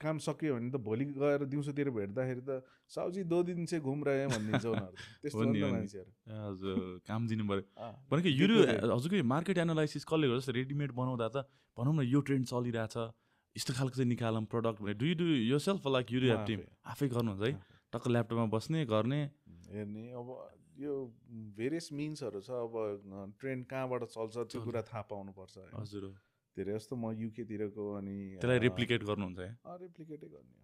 काम सक्यो भने त भोलि गएर दिउँसोतिर भेट्दाखेरि त साउजी 2 दिन चाहिँ घुम रहे भनिदिन्छ उनीहरू त्यस्तो हो नि मान्छेहरू हजुर काम दिनु पऱ्यो भनेको हजुरको मार्केट एनालाइसिस कसले गर्छ रेडिमेड बनाउँदा त भनौँ न यो ट्रेन्ड चलिरहेछ यस्तो खालको चाहिँ निकालौँ प्रडक्ट भने do you do yourself like you do have team आफै गर्नुहुन्छ है टक्क ल्यापटपमा बस्ने गर्ने हेर्ने अब यो भेरियस मिन्सहरू छ अब ट्रेन्ड कहाँबाट चल्छ त्यो कुरा थाहा पाउनुपर्छ हजुर धेरै जस्तो म युकेतिरको अनि त्यसलाई रेप्लिकेट गर्नुहुन्छ रेप्लिकेटै गर्ने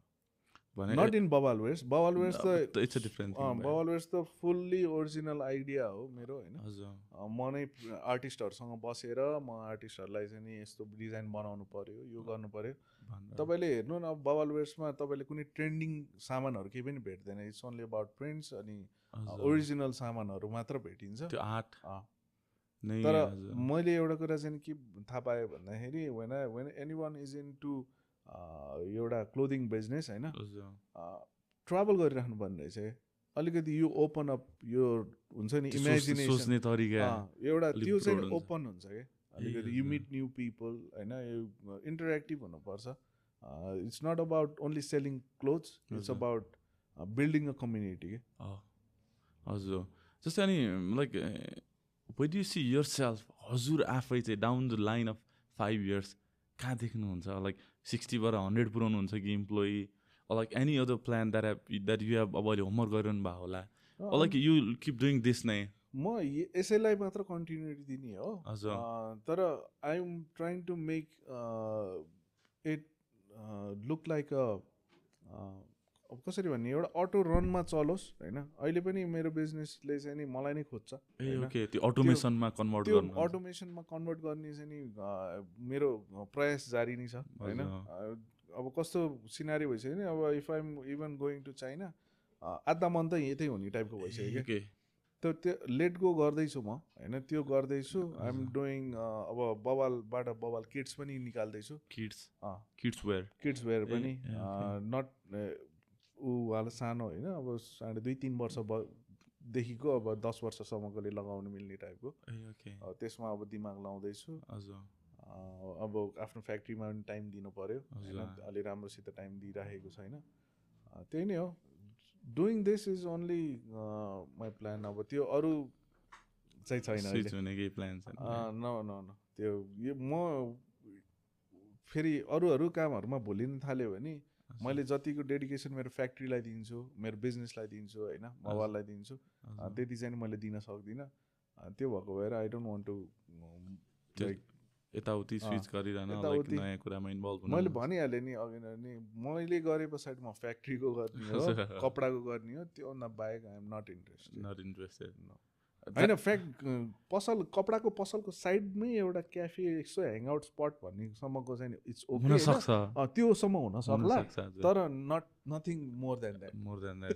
भने नट इन बवाल वेयर्स त इट्स अ डिफरेन्ट बवाल वेयर्स त फुल्ली ओरिजिनल आइडिया हो मेरो होइन हजुर म नै आर्टिस्टहरूसँग बसेर म आर्टिस्टहरूलाई चाहिँ नि यस्तो डिजाइन बनाउनु पर्यो यो गर्नु पर्यो तपाईँले हेर्नु न बवाल वेयर्समा तपाईँले कुनै ट्रेन्डिङ सामानहरू केही पनि भेट्दैन इट्स ओन्ली अबाउट प्रिन्ट्स अनि ओरिजिनल सामानहरू मात्र भेटिन्छ त्यो आर्ट तर मैले एउटा कुरा चाहिँ के थाहा पाएँ भन्दाखेरि when anyone is in to एउटा क्लोदिङ बिजनेस होइन ट्राभल गरिराख्नु पर्ने रहेछ अलिकति यो ओपन अप यो हुन्छ नि इमेजिनेसन सोच्ने तरिका एउटा त्यो चाहिँ ओपन हुन्छ क्या अलिकति यु मिट न्यू पिपल होइन यो इन्टरेक्टिभ हुनुपर्छ it's not about only selling clothes it's about building a community के हजुर जस्तै अनि like when do you see yourself हजुर आफै चाहिँ down the line of 5 years कहाँ देख्नुहुन्छ लाइक 60 बाट 100 पुऱ्याउनुहुन्छ कि employee like any other plan that you have अब अहिले होमवर्क गरिरहनु भएको होला like you keep doing this नै म यसैलाई मात्र कन्टिन्युटी दिने हो तर I am trying to make it look like अब कसरी भन्ने एउटा अटो रनमा चलोस् होइन अहिले पनि मेरो बिजनेसले चाहिँ नि मलाई नै खोज्छ त्यो अटोमेसनमा कन्भर्ट गर्ने चाहिँ नि मेरो प्रयास जारी नै छ होइन अब कस्तो सिनारी भइसक्यो नि अब if I am even going to China आधा मन त यतै हुने टाइपको भइसक्यो कि त्यो लेट गो गर्दैछु म होइन त्यो गर्दैछु आइ एम डुइङ अब बवालबाट बवाल किड्स पनि निकाल्दैछु किड्स वेयर पनि नट ऊवाला सानो होइन अब 2.5-3 वर्षदेखिको अब 10 वर्षसम्मकोले लगाउनु मिल्ने टाइपको त्यसमा अब दिमाग लाउँदैछु अब आफ्नो फ्याक्ट्रीमा पनि टाइम दिनु पऱ्यो होइन अलि राम्रोसित टाइम दिइराखेको छैन त्यही नै हो doing this is only my plan अब त्यो अरू चाहिँ छैन न त्यो म फेरि अरू कामहरूमा भुलिन थाल्यो भने मैले जतिको डेडिकेसन मेरो फ्याक्ट्रीलाई दिन्छु मेरो बिजनेसलाई दिन्छु होइन मोबाइललाई दिन्छु त्यति चाहिँ मैले दिन सक्दिनँ त्यो भएको भएर I don't want to like यताउति स्विच गरिरहन नयाँ कुरामा इन्भल्भ हुन मैले भनिहालेँ नि अघि नै मैले गरे पछाडि म फ्याक्ट्रीको गर्ने हो कपडाको गर्ने हो त्योभन्दा बाहेक आई एम नट इन्ट्रेस्टेड होइन पसल कपडाको पसलको साइडमै एउटा क्याफे यसो ह्याङआउट स्पट भन्नेसम्मको चाहिँ इट्स ओके त्योसम्म हुन सक्ला तर नथिङ मोर देन द्याट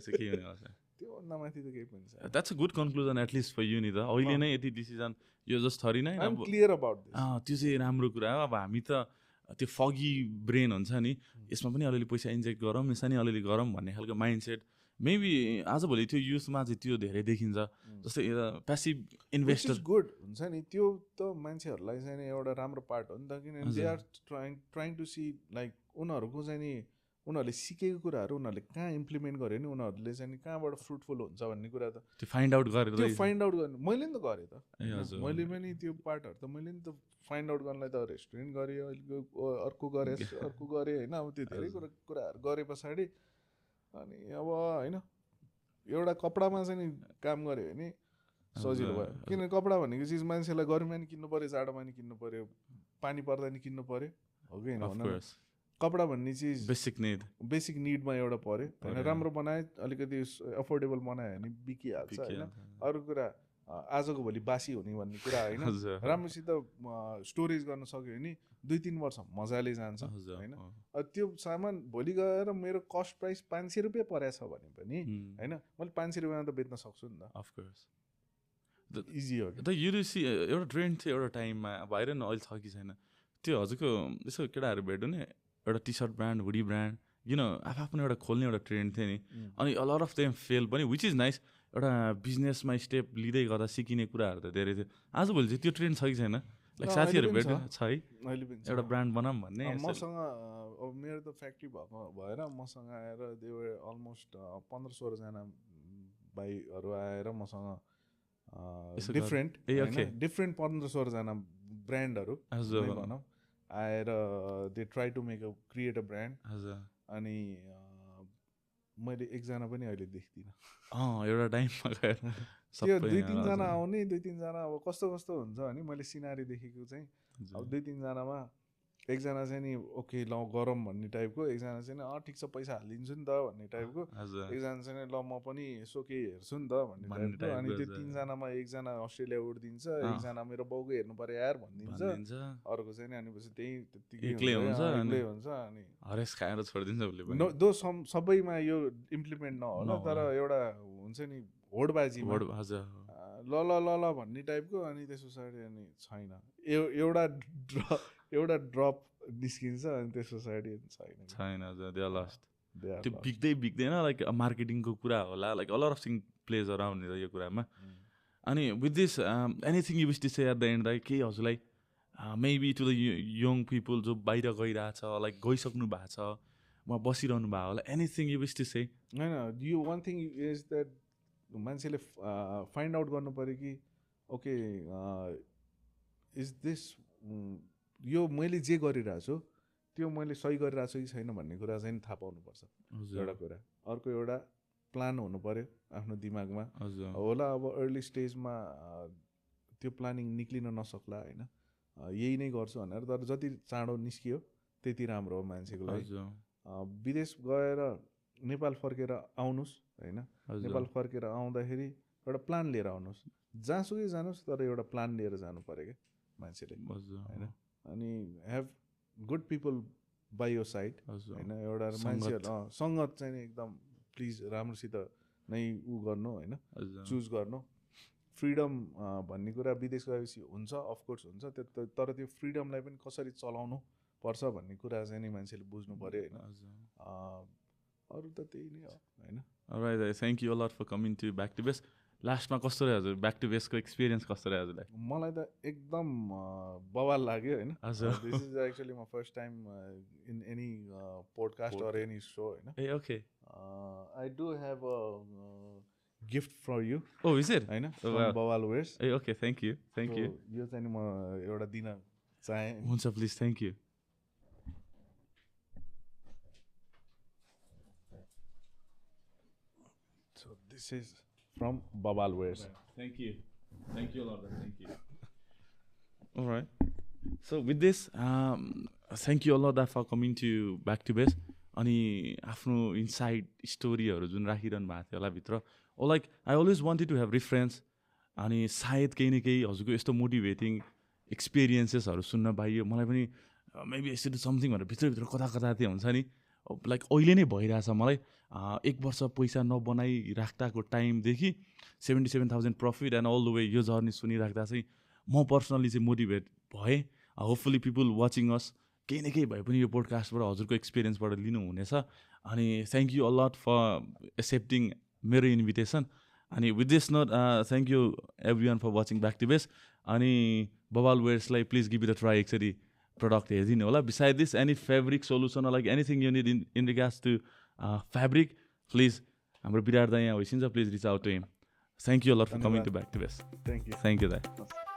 चाहिँ के हुने त्योभन्दा माथि त केही पनि छैन that's a good conclusion at least for you नि त अहिले नै यति डिसिजन यो जस्ट थरी नै क्लियर अबाउट त्यो चाहिँ राम्रो कुरा हो अब हामी त त्यो फगी ब्रेन हुन्छ नि यसमा पनि अलिअलि पैसा इन्जेक्ट गरौँ यसमा नि अलिअलि गरौँ भन्ने खालको माइन्ड सेट मेबी आजभोलि त्यो युथमा चाहिँ त्यो धेरै देखिन्छ जस्तै प्यासिभ इन्भेस्टर गुड हुन्छ नि त्यो त मान्छेहरूलाई चाहिँ नि एउटा राम्रो पार्ट हो नि त किनभने they are trying to see like उनीहरूको चाहिँ नि उनीहरूले सिकेको कुराहरू उनीहरूले कहाँ इम्प्लिमेन्ट गर्यो नि उनीहरूले चाहिँ नि कहाँबाट फ्रुटफुल हुन्छ भन्ने कुरा त त्यो फाइन्ड आउट गरेर त्यो फाइन्ड आउट गर्नु मैले नि त गरेँ त मैले पनि त्यो पार्टहरू त मैले नि त फाइन्ड आउट गर्नलाई त रेस्टुरेन्ट गरेँ अर्को गरेँ होइन अब त्यो धेरै कुराहरू गरे पछाडि अनि अब होइन एउटा कपडामा चाहिँ नि काम गऱ्यो भने सजिलो भयो किनभने कपडा भनेको चिज मान्छेलाई गर्मीमा नि किन्नु पऱ्यो जाडोमा नि किन्नु पऱ्यो पानी पर्दा नि किन्नु पऱ्यो हो कि होइन कपडा भन्ने चिज बेसिक निडमा एउटा पऱ्यो होइन राम्रो बनाए अलिकति अफोर्डेबल बनायो भने बिकिहाल्छ होइन अरू कुरा आजको भोलि बासी हुने भन्ने कुरा होइन राम्रोसित स्टोरेज गर्न सक्यो भने 2-3 वर्ष मजाले जान्छ होइन त्यो सामान भोलि गएर मेरो कस्ट प्राइस 500 रुपियाँ परेछ भने पनि होइन मैले 500 रुपियाँमा त बेच्न सक्छु नि त अफकोर्स इजी हो त युरुसी एउटा ट्रेन्ड थियो एउटा टाइममा अब आएर न अहिले छ कि छैन त्यो हजुरको यसो केटाहरू भेट्यो नि एउटा T shirt brand hoodie brand आफ्नो एउटा खोल्ने एउटा ट्रेन्ड थियो नि अनि a lot of them fail पनि विच इज नाइस एउटा बिजनेसमा स्टेप लिँदै गर्दा सिकिने कुराहरू त धेरै थियो आजभोलि चाहिँ त्यो ट्रेन्ड छ कि छैन लाइक साथीहरू भेट्यो छ है अहिले पनि एउटा ब्रान्ड बनाऊँ भन्ने मसँग अब मेरो त फ्याक्ट्री भएको भएर मसँग आएर देवर अलमोस्ट 15-16 जना भाइहरू आएर मसँग डिफ्रेन्ट 15-16 जना ब्रान्डहरू भनौँ आएर they try to make create a brand अनि मैले एकजना पनि अहिले देख्दिनँ एउटा टाइममा गएर त्यो 2-3 जना आउने 2-3 जना अब कस्तो हुन्छ भने मैले सिनारी देखेको चाहिँ अब 2-3 जनामा एकजना चाहिँ नि ओके ल गरौँ भन्ने टाइपको एकजना चाहिँ ठिक छ पैसा हालिदिन्छु नि त भन्ने टाइपको एकजना चाहिँ ल म पनि यसो केही हेर्छु नि त भन्ने टाइपको अनि त्यो 3 जनामा एकजना अस्ट्रेलिया उड्दिन्छ एकजना मेरो बाउको हेर्नु पर्यो यार भनिदिन्छ अर्को चाहिँ नि अनि पछि त्यही एक्लै हुन्छ अनि हरेस खाएर छोडिदिन्छ दो सबैमा यो इम्प्लिमेन्ट नहोला तर एउटा हुन्छ नि होडबाजी ल भन्ने टाइपको अनि त्यस पछाडि अनि छैन एउटा ड्रप निस्किन्छ अनि त्यस पछाडि छैन त्यो बिग्दैन लाइक मार्केटिङको कुरा होला like all of thing plays around यो कुरामा अनि with this anything you wish to say at the end like केही हजुरलाई maybe to the young people जो बाहिर गइरहेछ लाइक गइसक्नु भएको छ उहाँ बसिरहनु भएको होला anything you wish to say होइन यो वान थिङ इज द्याट मान्छेले फाइन्ड आउट गर्नु पऱ्यो कि ओके इज दिस यो मैले जे गरिरहेको छु त्यो मैले सही गरिरहेको छु कि छैन भन्ने कुरा चाहिँ थाहा पाउनुपर्छ एउटा कुरा अर्को एउटा प्लान हुनु पऱ्यो आफ्नो दिमागमा होला अब अर्ली स्टेजमा त्यो प्लानिङ निक्लिन नसक्ला होइन यही नै गर्छु भनेर तर जति चाँडो निस्कियो त्यति राम्रो हो मान्छेको लागि विदेश गएर नेपाल फर्केर आउनुहोस् होइन नेपाल फर्केर आउँदाखेरि एउटा प्लान लिएर आउनुहोस् जहाँसुकै जानुहोस् तर एउटा प्लान लिएर जानु पऱ्यो क्या मान्छेले होइन अनि have good people by your side होइन एउटा मान्छेहरू सङ्गत चाहिँ एकदम प्लिज राम्रोसित नै गर्नु होइन चुज गर्नु फ्रिडम भन्ने कुरा विदेश गएपछि हुन्छ अफकोर्स हुन्छ त्यो तर त्यो फ्रिडमलाई पनि कसरी चलाउनु पर्छ भन्ने कुरा चाहिँ नि मान्छेले बुझ्नु पऱ्यो होइन अरू त त्यही नै हो होइन alright thank you a lot for coming to back to base लास्टमा कस्तो रह्यो हजुर ब्याक टु बेसको एक्सपिरियन्स कस्तो रह्यो हजुरलाई मलाई त एकदम बवाल लाग्यो होइन this is actually my first time in any podcast or any so होइन ए okay I do have a gift for you oh is it होइन बवाल वेयर्स ए ओके थ्याङ्क यू यो चाहिँ म एउटा दिन चाहेँ हुन्छ please thank you so this is from Babal Wears. Thank you a lot. Thank you. All right. So with this, thank you a lot for coming to Back to Base. अनि आफ्नो inside स्टोरीहरू जुन राखिरहनु भएको थियो होला भित्र oh like I always wanted to have reference अनि सायद केही न केही हजुरको यस्तो मोटिभेटिङ एक्सपिरियन्सेसहरू सुन्न पाइयो मलाई पनि मेबी यस्तो समथिङ भनेर भित्रभित्र कता त्यो हुन्छ नि लाइक अहिले नै भइरहेछ मलाई 1 वर्ष पैसा नबनाइराख्दाको टाइमदेखि 77,000 profit and all the way यो जर्नी सुनिराख्दा चाहिँ म पर्सनली चाहिँ मोटिभेट भएँ होपफुली पिपल वाचिङ अस केही न केही भए पनि यो पोडकास्टबाट हजुरको एक्सपिरियन्सबाट लिनुहुनेछ अनि thank you a lot for accepting मेरो इन्भिटेसन अनि with this note thank you everyone for watching back to base अनि बवाल वेयर्सलाई please give it a try एकचोटि प्रडक्ट हेरिदिनु होला beside this any fabric solution like anything you need in regards to fabric please हाम्रो विराट दाइ यहाँ होइसिन्छ please reach out to him thank you a lot for coming to back to base thank you thank you दाइ